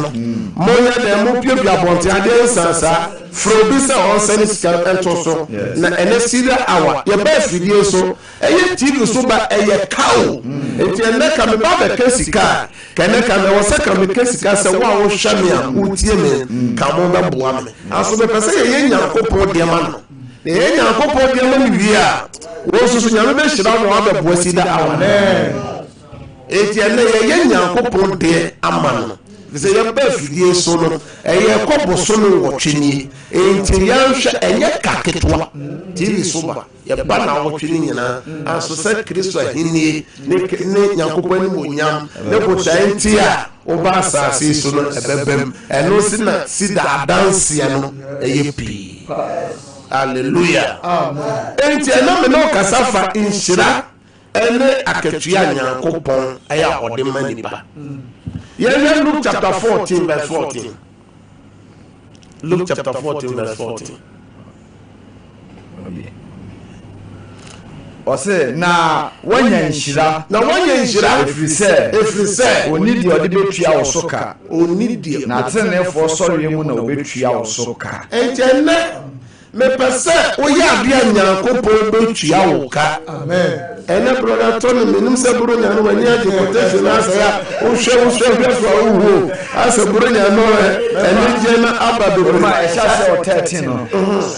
mo nyɛ dɛn, mo piapia abɔnten adeɛ nsan saa, frɛ obi sɛ ɔnsɛne sika nto so, na ɛnɛ Syria hour, yɛba afidie so, Ɛyɛ TV so ba ɛyɛ ka o. Nti ɛnɛ ka me ba bɛka sika a, ka ɛnɛ ka ɛwɔ sɛ ka meka sika sɛ wo a wohwɛ me a wotie me ka mo bɛboa me. Aso mepɛ sɛ yɛyɛ Nyankopɔn deɛ ma no. Na yɛyɛ Nyankopɔn deɛ ma no wie a, wo nso so Nyame bɛhyira wo ma woabɛboa Cedar Hour no. Enti ɛnɛ yɛyɛ Nyankopɔn deɛ ama no. Efisɛ yɛba afidie so no, ɛyɛ kɔ bosome nwɔtwe nie. Enti yɛnhwɛ, ɛnyɛ ka ketewa. TV so ba. Yɛba naawɔtwe no nyinaa, nanso sɛ Kristo ahenni ne ne Nyankopɔn animuonyam ne botae nti a woba asase yi so no ɛbɛbam. Ɛno nti na sida adanseɛ no ɛyɛ pii. Hallelujah. Enti ɛna me ne wo kasa fa nhyira ɛne akatua a Nyankopɔn ɛyɛ a ɔde ma nipa. Yɛhwɛ Luke chapter 14 verse 14. Luke chapter 14 verse 14. Ɔse, na woanya nhyira. Na woanya nhyira. Ɛfiri sɛ. Ɛfiri sɛ. Ɔnni deɛ ɔde bɛtua wo so ka. Ɔnni deɛ. Na ateneneefoɔ sɔreɛ mu na ɔbɛtua wo so ka. Enti ɛnnɛ, Mepɛ sɛ woyɛ adeɛ a Nyankopɔn bɛtua wo ka. Ɛnɛ brɔda Tony menim sɛ Buronya no w'ani agye quotation no asɛe a wohwɛ wohwɛ hwɛ so a wohu o asɛ Buronya no anigyeɛ no aba bebree. Ma ɛhyɛ aseɛ wɔ 13 no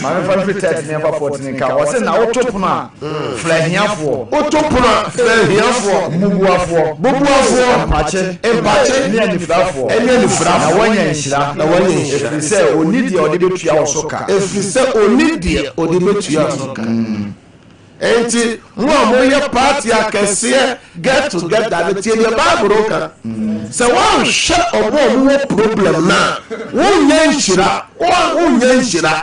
ma memfa mfiri 13 no yɛmfa 14 nka hɔ. Ɔse na woto pono a Frɛ ahiafoɔ. Woto pono a, frɛ ahiafoɔ. Mmubuafoɔ. Bubuafoɔ. Mpakye. Mpakye. Ne anifirafoɔ. Ɛne anifirafoɔ. Na woanya nhyira. Na woanya nhyira. Ɛfiri sɛ ɔnni deɛ ɔde bɛtua wo so ka. Ɛfiri sɛ ɔnni deɛ ɔde bɛtua wo so ka. Enti, mo a moyɛ party akɛseɛ, get together no, tie deɛ Bible ka. Sɛ woanhwɛ ɔmo a ɔmo wɔ problem no a, wonnya nhyira. Wonnya nhyira.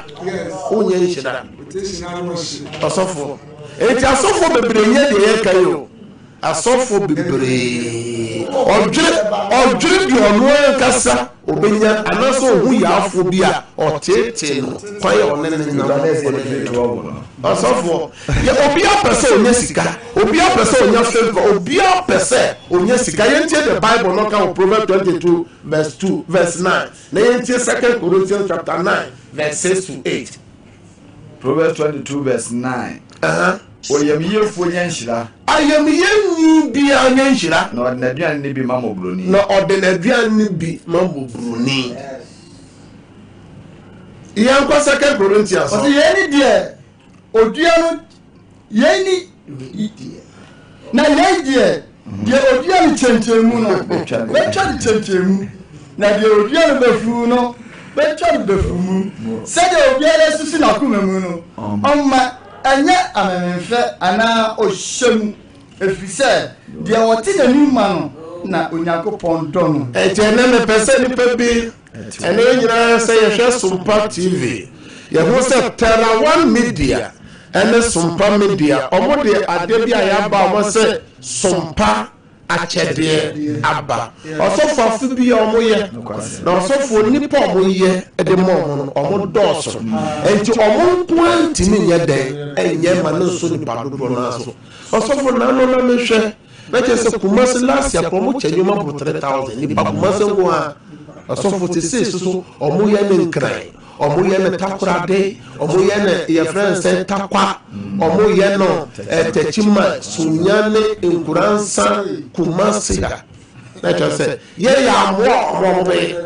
Wonnya nhyira. Ɔsɔfoɔ. Enti asɔfoɔ bebree nyɛ deɛ yɛka yi o. Asɔfoɔ bebree. Ɔdwene ɔdwene deɛ ɔno ankasa ɔbɛnya anaasɛ ɔhu yaafoɔ bi a ɔteetee no kwan a ɔne no nam ɔne no nam. Ɔsɔfoɔ, yɛ obiara pɛ sɛ ɔnya sika, obiara pɛ sɛ ɔnya favour, obiara pɛ sɛ ɔnya sika. Yɛntie deɛ Bible no ka wɔ Proverbs 22 verse 2 verse 9 na yɛntie Second Corinthians chapter 9 verse 6 to 8. Proverbs 22 verse 9. Oyamyiefoɔ nya nhyira. Ayamyɛnyi biara nya nhyira. Na ɔde n'aduane no bi ma mmɔborɔni. Na ɔde n'aduane no bi ma mmɔborɔni. Yɛnkɔ Second Corinthians. Ɔsɛ yei ne deɛ odua no yei ne na yei deɛ deɛ odua no kyɛnkyɛn mu no bɛtwa no kyɛnkyɛn mu na deɛ odua no bɛfuu no bɛtwa no bɛfuu mu sɛdeɛ obiara susu n'akoma mu no ɔmma ɛnyɛ amememfɛ anaa ɔhyɛ mu ɛfiri sɛ deɛ ɔte n'anim ma no na Onyankopɔn dɔ no. Ɛnti ɛnɛ mepɛ sɛ nnipa bi Ɛnnɛ yɛn nyinaa sɛ yɛhwɛ Sompa TV, yɛhu sɛ Terra One Media ɛne Sompa Media, wɔn de adeɛ bi a yɛaba a wɔn sɛ Sompa akyɛdeɛ aba. Ɔsɔfo afe bi a wɔn yɛ, na ɔsɔfo nnipa a wɔn yɛ de ma wɔn no, wɔn dɔɔso. Nti wɔn nko ara ntumi nyɛ dɛn ɛnyɛ ma no nso nipa dodoɔ no ara so. Ɔsɔfo nano na mehwɛ. Na kyerɛ sɛ Kumasi last year kora ɔmo kyɛ nneɛma boro 3000 nipa Kumasi nko ara. Ɔsɔfo te sei soso ɔmo yɛ ne Nkran, ɔmo yɛ ne Takorade, ɔmo yɛ ne yɛfrɛ no sɛ Takwa, ɔmo yɛ no Techiman, Sunyani, Nkuransa, Kumasi ha. Na kyerɛ sɛ yɛ yɛ amoa ɔmo ɔmo bɛyɛ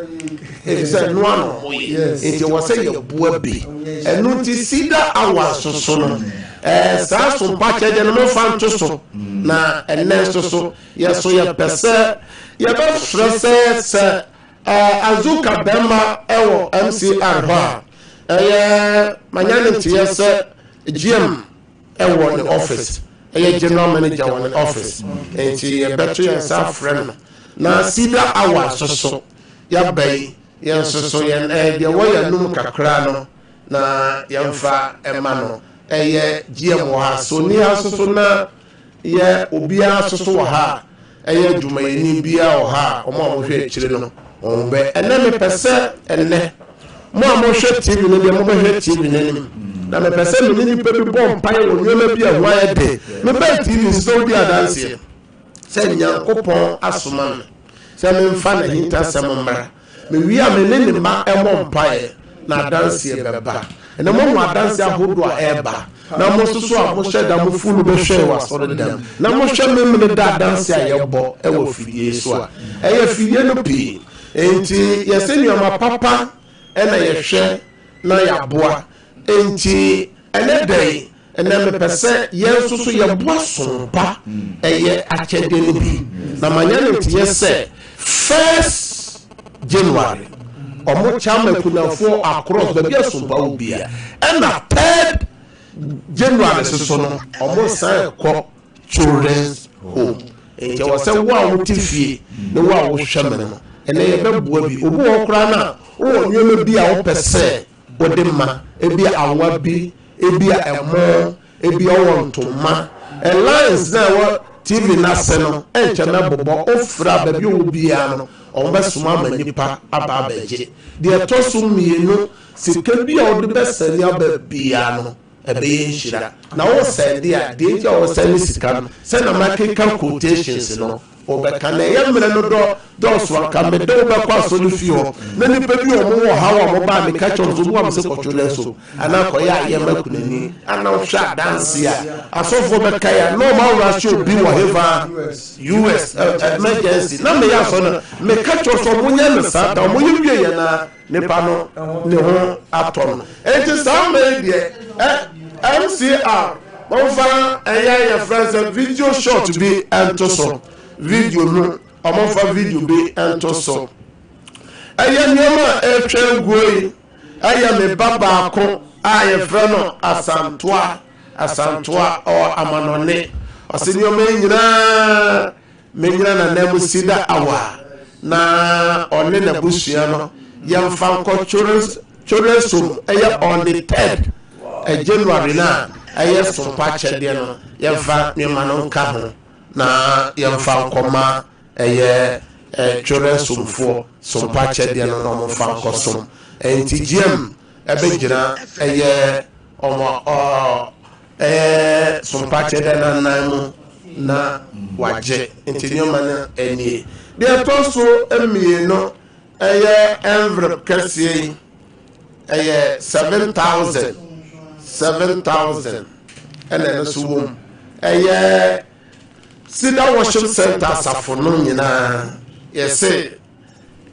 efisɛ ɛnoa na ɔmo yɛ nti ɛwɔ sɛ yɛboa bi. Ɛno nti sida awa nso so no ɛɛ saa sompa kyɛdeɛ no momfa nto so na ɛnɛ nso so yɛ so yɛpɛ sɛ yɛbɛfrɛ sɛ sɛ ɛɛ azuka bɛrima ɛwɔ MCR hɔ a ɛyɛ manya ne nteɛ sɛ GM ɛwɔ ne office ɛyɛ general manager wɔ ne office nti yɛbɛto yɛn nsa afrɛ no na sida awa nso so yɛaba yi yɛn nso so yɛn ɛɛ deɛ wɔ yɛn anum kakra no na yɛmfa ɛma no ɛyɛ GM wɔ ha so ni ha nso so na yɛ obiara nso so wɔ ha a ɛyɛ adwumayɛni biara wɔ ha a wɔn a wɔhwɛ akyire no wɔn bɛ ɛnɛ mepɛ sɛ ɛnɛ mo a mohwɛ TV no deɛ mobɛhwɛ TV no anim na mepɛ sɛ me ne nipa bi bɔ mpaeɛ wɔ nneɛma bi a ɛho ayɛ den. Mebɛn TV so sɛ wodi adanseɛ sɛ Nyankopɔn asoma me sɛ memfa n'ahintasɛm mmra. Mewie a me ne ne mma mmɔ mpaeɛ na adanseɛ bɛba. Ɛnɛ moahu adanseɛ ahodoɔ a ɛreba na mo nso so a mohyɛ da mo funu bɛhwɛɛ wɔ asɔredam na mohwɛ Memene da adanseɛ a yɛbɔ wɔ afidie so a ɛyɛ afidie no pii. Enti yɛsɛ nneɛma papa na yɛhwɛ na yɛaboa. Enti ɛnɛ da yi, ɛnɛ mepɛ sɛ yɛn nso so yɛboa som pa ɛyɛ akyɛdeɛ no bi. Na manya no nteɛ sɛ first January ɔmo kyɛ ama akunafoɔ across baabi a som pa wɔ bia. Ɛna third January soso no ɔmo san kɔ Children's Home. Enti ɛwɔ sɛ wo a wote fie ne wo a wohwɛ me no, ɛnnɛ yɛbɛboa bi. Obi wɔ hɔ koraa no a, wowɔ nneɛma bi a wopɛ sɛ wode ma, ebia awa bi, ebia ɛmo, ebia wowɔ ntoma. Lines no a ɛwɔ TV no ase no, ɛnkyɛ mɛbobɔ. Wofrɛ a, baabi a wowɔ biara no, wɔbɛsoma ama nnipa aba abɛgye. Deɛ ɛtɔ so mmienu, sika bi a wode bɛsɛne aba biara no, Ɛbɛyɛ nhyira. Na wo sɛnde a, deɛ nti a wo sɛnde sika no, sɛ na makeka quotations no, wo bɛka. Na ɛyɛ mmerɛ no dɔ dɔɔso anka mede wo bɛkɔ asɔre fie hɔ, na nnipa bi a wɔn wɔ haw a wɔn ba a meka kyerɛ wɔn sɛ obi wɔ me sɛ kɔtwe no so, anaa kɔyɛ ayɛ ma kunani, anaa wohwɛ adanse a asɔfoɔ bɛka yɛ a, na wɔn awurahye obi wɔ hefa US emergency, na meyɛ asɔre no, meka kyerɛ sɛ wɔn nyɛ no saa da, wɔn yɛ wie yɛ na. nipa no ne ho atɔ no. Enti saa mmerɛ yi deɛ ɛ MCR momfa ɛyɛ yɛfrɛ sɛ video short bi nto so. Video no wɔmfa video bi nto so. Ɛyɛ nneɛma a ɛretwa guo yi ɛyɛ me ba baako a yɛfrɛ no Asantoa Asantoa ɔwɔ amanɔne. Ɔse nneɛma yi nyinaa Mennyina n'ananmu si da awa na ɔne n'abusua no yɛmfa nkɔ Children's Home ɛyɛ on the third January no a ɛyɛ sompa akyɛdeɛ no yɛmfa nneɛma no nka ho na yɛmfa nkɔma. ɛyɛ children somfoɔ sompa akyɛdeɛ no na wɔn fa nkɔ som. Nti GM ɛbɛgyina ɛyɛ wɔn ɛyɛ sompa akyɛdeɛ no anan mu na wagye. Nti nneɛma no nie. Deɛ ɛtɔ so mmienu ɛyɛ envelope kɛseɛ yi ɛyɛ 7,000 7,000 ɛna ɛno nso wɔ mu. Ɛyɛ Cedar Worship Center asafo no nyinaa yɛse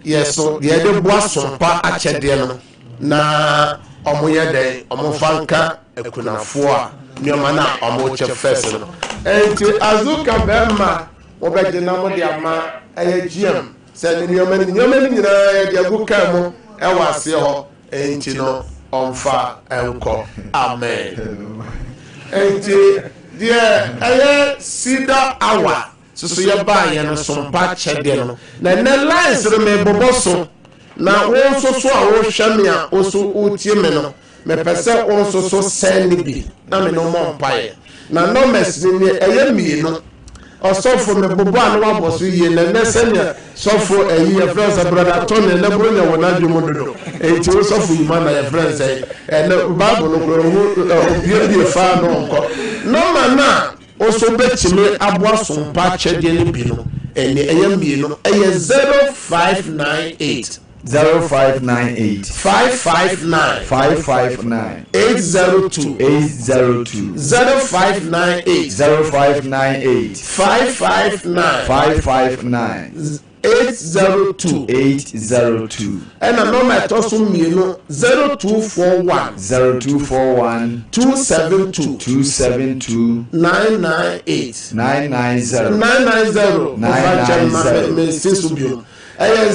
yɛso deɛ yɛde boa sompa akyɛdeɛ no na ɔmo yɛ dɛn ɔmo fa nka akunafoɔ a nneɛma no a ɔmo kyɛ fɛs no. Nti Azuka bɛrima mobɛgye na mode ama ɛyɛ GM sɛ ne nneɛma no nneɛma no nyinaa yɛde agu kaa mu ɛwɔ aseɛ hɔ nti no ɔmfa nkɔ. Amen. Nti deɛ ɛyɛ Cedar Hour soso yɛbaayɛ no sompa kyɛdeɛ no na ɛnɛ lines no mebobɔ so na wo nso so a wohwɛ me a wo so wotie me no mepɛ sɛ wo nso so sɛn ne bi na me no mmɔ mpaeɛ na numbers no nie ɛyɛ mmienu ɔsɔfo mebobɔ a na wabɔ so yie na ɛnɛ sɛnea sɔfo ɛyi yɛfrɛ sɛ brother Tony ɛnɛ boro nya wɔ n'adwene mu dodo enti wo sɔfo yi ma na yɛfrɛ sɛ ɛnɛ Bible no kora ɔhu obiebie faa no ɔnkɔ nɔma no a wo so bɛtumi aboa sompa akyɛdeɛ no bi no ɛne ɛyɛ mmienu ɛyɛ 0598 0598 559 559 802 802 0598 0598 559 559 802 802 ɛna nɔma ɛtɔ so mmienu 0241 0241 272 272 998 990 990 990. mesi so bio ɛyɛ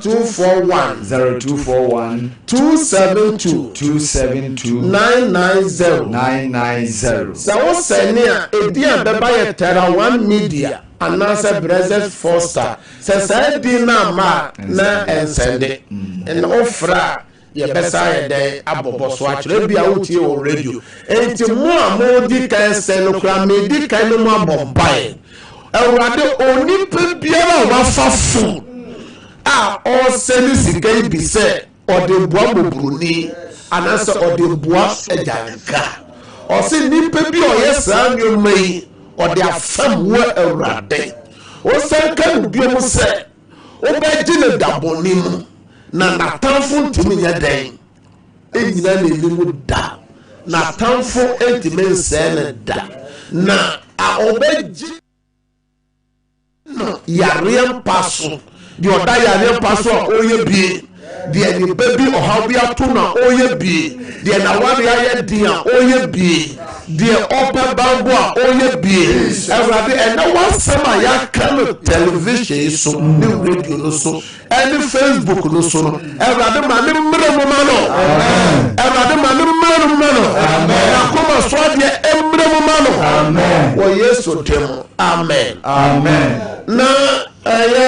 0241 0241 272 272 990 990. Sɛ wosɛne a ɛdin a bɛba yɛ Terra One Media anaasɛ Brexit Foster. Sɛ saa din no amma a na ɛnsɛnde na wofrɛ a yɛbɛsa yɛ dɛn abɔbɔ so akyerɛ bi a wotie wɔ radio. Enti mo a modi kan sɛn no koraa medi kan no mu abɔ mpaeɛ. Awurade onipa biara a wafa phone a ɔresɛne sika yi bi sɛ ɔde boa mmɔborɔni anaasɛ ɔde boa agyanka. Ɔse nipa bi a ɔyɛ saa nneɛma yi ɔde afam wo Awurade. Wosan ka no bio mu sɛ wobɛgye no dabɔne mu na n'atamfo ntumi nyɛ dɛn ɛnyina n'anim da. N'atamfo ntumi nsɛe no da. Na a ɔbɛgye no yareɛ mpa so deɛ ɔda yareɛ mpa so a ɔyɛ bie deɛ ne ba bi ɔhaw bi ato no a ɔyɛ bie deɛ n'awareɛ ayɛ den a ɔyɛ bie deɛ ɔpɛ banbɔ a ɔyɛ bie. Awurade ɛnɛ w'asɛm a yɛaka no television yi so ne radio no so ɛne Facebook no so no Awurade ma ne mmerɛ mu ma no. Awurade ma ne mmerɛ mu ma no. N'akoma so adeɛ mmerɛ mu ma no wɔ Yesu din mu. Amen. Amen. Na ɛyɛ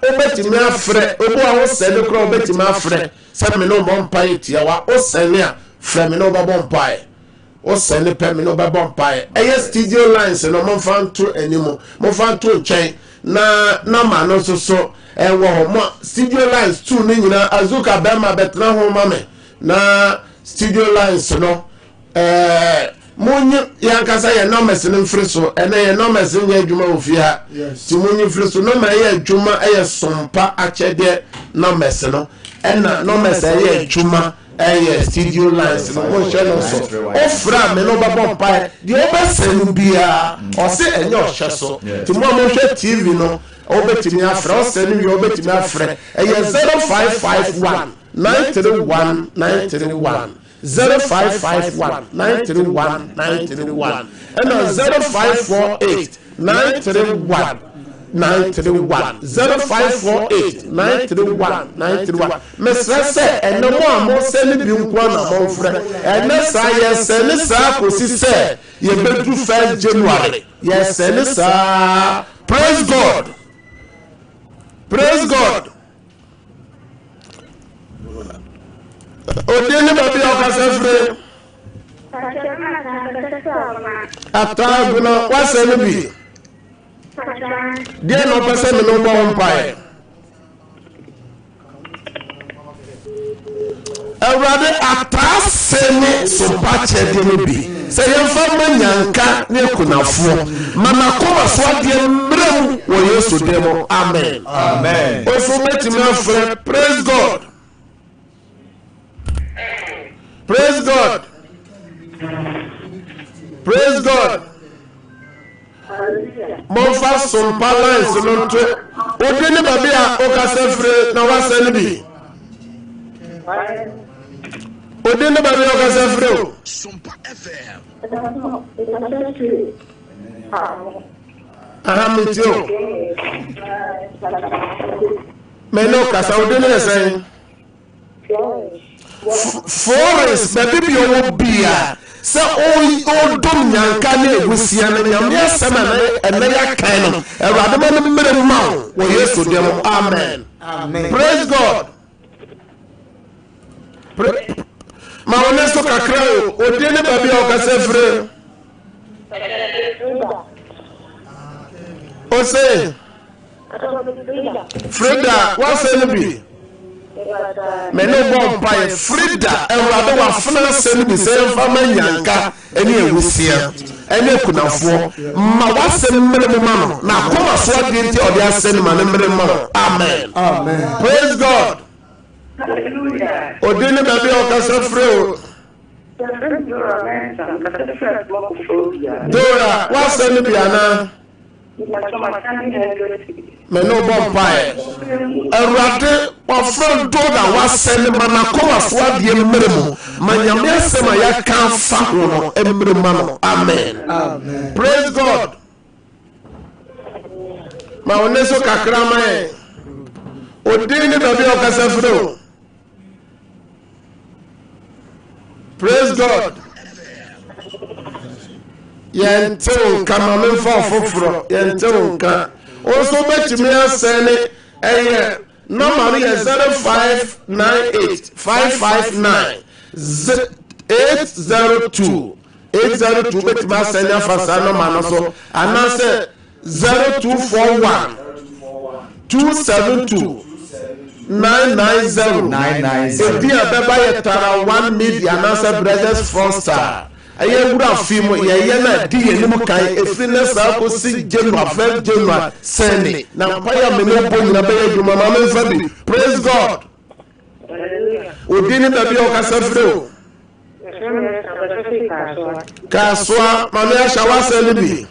wobɛtumi afrɛ obi a wosɛne koraa wobɛtumi afrɛ sɛ me ne wobɔ mpaeɛ tia wa wosɛne a frɛ me ne wobɛbɔ mpaeɛ wosɛne pɛ me ne wobɛbɔ mpaeɛ ɛyɛ studio lines no momfa nto anim momfa nto nkyɛn na nama no nso so ɛwɔ hɔ mo studio lines 2 no nyinaa Azuka bɛrima bɛtena ho ma me na studio lines no monyi yɛankasa yɛ numbers no mfiri so ɛnɛ yɛ numbers nyɛ adwuma wɔ fie ha nti monyi mfiri so number ɛyɛ adwuma ɛyɛ sompa akyɛdeɛ numbers no ɛna numbers ɛyɛ adwuma ɛyɛ studio lines no monhyɛ no so wofrɛ a me no wobɛbɔ mpaeɛ deɛ wobɛsɛ no biara ɔse ɛnyɛ ɔhyɛ so nti mo a mohwɛ TV no wobɛtumi afrɛ wosɛ no wie wobɛtumi afrɛ ɛyɛ 0551 931 931 0551 931 931 ɛna 0548 931 931 0548 931 931 mesrɛ sɛ ɛnɛ mo a mosɛ ne bi nko a na momfrɛ ɛnɛ saa yɛsɛ ne saa kɔsi sɛ yɛbɛdu 1 January yɛsɛ ne saa. Praise God. Praise God. Odi ne baabi a ɔkasa firi. Ataagu no wasɛ no bi. Deɛ na ɔpɛ sɛ me ne wobɔ ho mpaeɛ? Awurade ataa se ne sopa kyɛdeɛ no bi sɛ yɛmfa ma nyanka ne akunafoɔ. Ma n'akoma so adeɛ mmerɛ mu wɔ Yesu din mu. Amen. Amen. Wo nso wobɛtumi afrɛ Praise God. Praise God. Praise God. Momfa sompa lines no nto. Wode ne baabi a wokasa firi na woasɛ no bi. Wode ne baabi a wokasa firi o. Aha metie o. Me ne wo kasa wode ne yɛ sɛn? Florence baabi bi ɔwɔ bia sɛ ɔdom nyanka ne awusia no nyame asɛm a ɛnɛ yɛakan no awurade ma no mmerɛ ma wo wɔ yesu deɛ mu amen praise god ma wo ne so kakra o ɔdin ne baabi a ɔkasa firi ose Frida, w'asɛm no bi. Me ne bɔ mpaeɛ. Frida, Awurade wafena asɛm no bi sɛ yɛmfa ma nyanka ne awusia ne akunafoɔ. Ma w'asɛm mmere mu ma no. Na akoma so adeɛ nti a ɔde asɛm no ma no mmere ma wo. Amen. Praise God. Odi ne baabi a ɔkasa firi o. Dora, w'asɛm no bi anaa? Me ne wo bɔ mpaeɛ. Awurade, wafrɛ Dora w'asɛm no ma n'akoma so adeɛ mmere mu. Ma Nyame asɛm a yɛaka afa ho no mmere ma no. Amen. Praise God. Ma wo ne so kakra ma yɛn. Odin ne baabi a ɔkasa firi o. Praise God. Yɛnte wo nka ma memfa ɔfoforɔ. Yɛnte wo nka. Wo nso wobɛtumi asɛn ne ɛyɛ nɔma no yɛ 0598 559 802 802 wobɛtumi asɛn afa saa nɔma no so anaasɛ 0241 272 990. 990. Edin a ɛbɛba yɛ Tara One Media anaasɛ Brothers Front Star. Ɛyɛ wura fi mu yɛyɛ no a ɛdi yɛn anim kan ɛfiri nnɛ saa kɔsi January, 1 January sɛne na mpaeɛ a me ne wo bɔ nyina bɛyɛ adwuma ma memfa bi. Praise God. Odin ne baabi a ɔkasa firi o. Kasoa, Maame Asha w'asɛm no bi.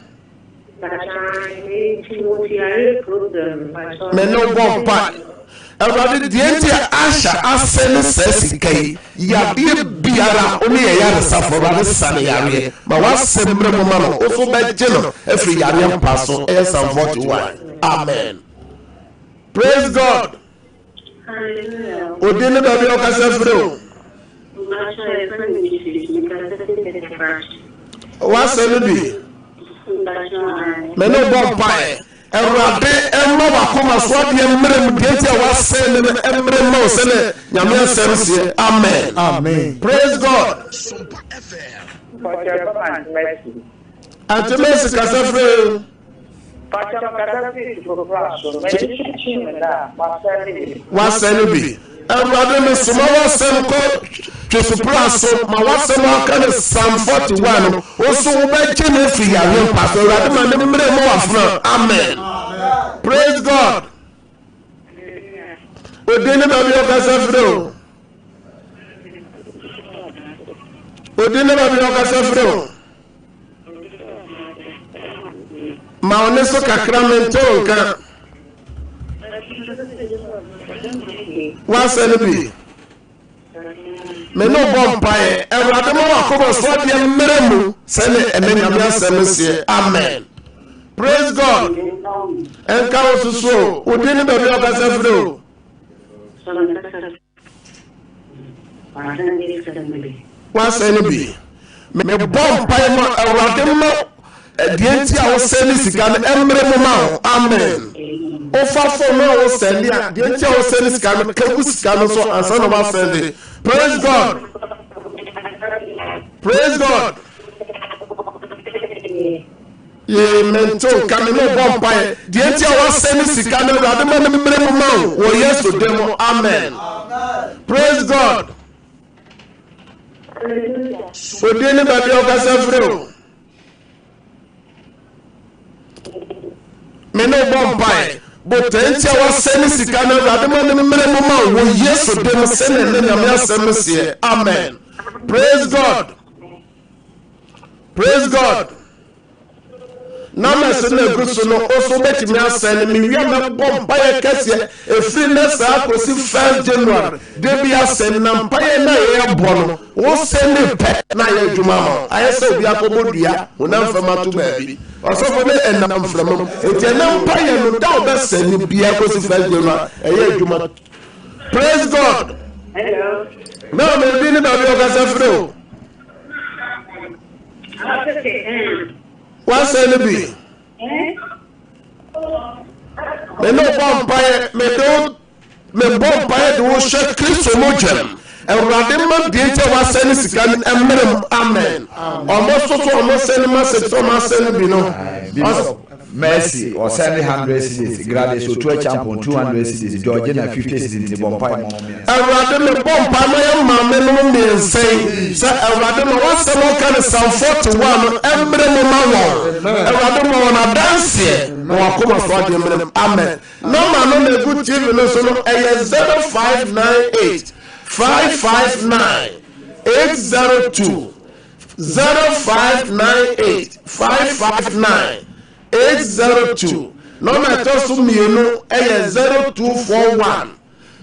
Me ne wo bɔ mpa. Awurade deɛ nti a Asha asɛ ne saa sika yi yadeɛ biara wo ne yɛ yaresafo Awurade sa ne yareɛ ma w'asɛm mmerɛ mu ma no wo so bɛgye no afiri yareɛ mpa so ɛyɛ Psalm 41 Amen. Praise God. Odin ne baabi a ɔkasa firi o. W'asɛm no bi. Me ne bɔ mpaeɛ. Awurade ɛma w'akoma so adeɛ mmerɛ mu deɛ nti a w'asɛn ne no mmerɛ ma wo sɛdeɛ Nyame asɛm seɛ. Amen. Amen. Praise God. Auntie Mercy kasa firi. Pakyɛ me kasa firi Tufo-Kra so, m'ani so kyee me da a, wasɛe me bi. Wasɛe no bi. Awurade mesoma w'asɛm kɔ Twesopra so, ma w'asɛm a ɔka no Psalm 41 no, wo nso wobɛgye no afiri yareɛ mpa so. Awurade ma ne mmerɛ mu w'afena. Amen. Praise God. Odin ne baabi a ɔkasa firi o. Odin ne baabi a ɔkasa firi o. Ma wo ne so kakra mente wo nka. Woasɛ no bi. Me ne bɔ mpaeɛ. Awurade ma wakoma so adeɛ mmerɛ mu sɛne ɛnɛ Nyame asɛm seɛ. Amen. Praise God. Ɛnka wo soso o. Wo din ne baabi a ɔkasa firi o. Woasɛe no bi. Mebɔ mpae ma Awurade ma deɛ nti a wosɛe ne sika no ɛmmere mu ma wo. Amen. Wofa fon no a wosɛe ne a deɛ nti a wosɛe ne sika no ka gu sika no so ansa na woasɛe de. Praise God. Praise God. Yee, mente wo nka, me ne wo bɔ mpaeɛ. Deɛ nti a woasɛe ne sika no, Awurade ma no mmere mu ma wo, wɔ Yesu din mu, amen. Praise God. Odin ne baabi a wokasa firi o. Me ne wo bɔ mpaeɛ. Botae nti a woasɛe ne sika no, Awurade ma no mmere mu ma wo, wɔ Yesu din mu, sɛnea ne Nyame asɛm no seɛ, amen. Praise God. Praise God. Numbers no egu so no, oso betumi asɛn no. Mewia mɛbɔ mpaeɛ kɛseɛ ɛfiri nnɛ saa kɔsi first January. Da bi asɛn na mpaeɛ no a yɛbɔ no, wosɛn ne pɛ na ayɛ adwuma ama wo. Ayɛ sɛ obi akɔbɔ dua honam fam ato baabi. Ɔsɔfo ne ɛnam mframa mu. Enti ɛnɛ mpaeɛ no, da a wobɛsɛn no biara kɔsi first January, ɛyɛ adwuma. Praise God. Hello. Na ɔmɛ bi ne baabi ɔkasa firi o. Wasɛn no bi. Me ne bɔ mpaeɛ, me de wo me bɔ mpaeɛ de wo hyɛ Kristo mogyam. Awurade ma deɛ nti a wasɛn ne sika no mmerɛ mu. Amen. Ɔmo soso ɔmo sɛn no ma sɛ ɔmo asɛn no bi no. Mercy ɔsɛnde hundred cedis, Gladys Otu Acheampong 200 cedis, Georgina 50 cedis nti bɔ mpae ma wɔn mmiɛnsa. Awurade me bɔ mpae ma yɛn maame nom mmiɛnsa yi sɛ Awurade ma w'asɛm a woka no Psalm 41 no mmere mu ma wɔn. Awurade ma wɔn adanseɛ ma wɔn akoma so adeɛ mmere mu. Amen. Nɔma no na egu TV no so no ɛyɛ 0598 559 802 0598 559 802. Nɔma ɛtɔ so mmienu yɛ 0241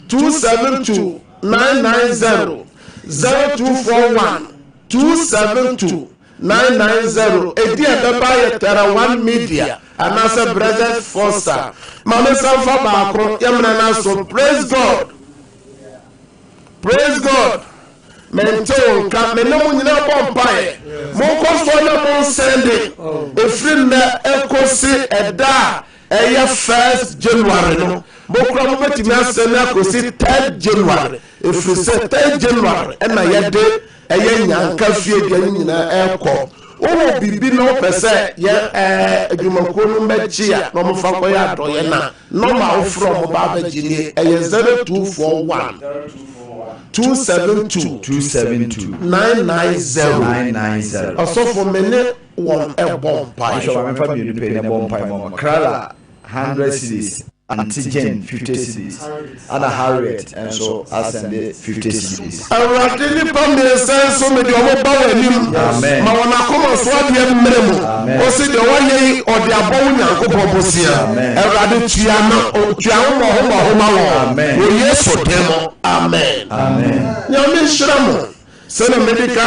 272 990 0241 272 990. Edi a ɛbɛba yɛ Terra One Media anaasɛ Brothers Foster. Ma me nsa mfa baako yɛmena no aso. Praise God. Praise God. Mente wo nka. Me ne mo nyinaa bɔ mpaeɛ. Monkɔ soɔ na monsɛnde. Ɛfiri nnɛ ɛkɔsi ɛda a ɛyɛ first January no, mokora mobɛtumi asɛnde akɔsi third January. Ɛfiri sɛ third January ɛna yɛde ɛyɛ nyanka fie deɛ no nyinaa ɛrekɔ. Wowɔ biribi na wopɛ sɛ yɛn ɛɛ adwumakuo no mmɛgye a na wɔmfa nkɔyɛ adɔeɛ no a, Nɔma a wofrɛ wɔn ba abɛgye nie, ɛyɛ 0241 272 272 990. 990. Ɔsɔfo me ne wɔn ɛbɔ mpae. Bishop ma memfa mmienu pɛ na ɛbɔ mpae ma wɔn. Krala 100 cedis, Auntie Jane 50 cedis, ɛna Harriet nso asɛnde 50 cedis. Awurade nnipa mmiɛnsa yi nso mede wɔn ba w'anim. Amen. Ma wɔn akoma so adeɛ mmere mu. Amen. Ɔse deɛ wɔayɛ yi ɔde abɔ wo Nyankopɔn bosea. Amen. Awurade tua no tua wo mmɔho mmɔho ma wɔn. Amen. Wɔ Yesu din mu. Amen. Amen. Nyame nhyira mo. Sɛdeɛ mede ka.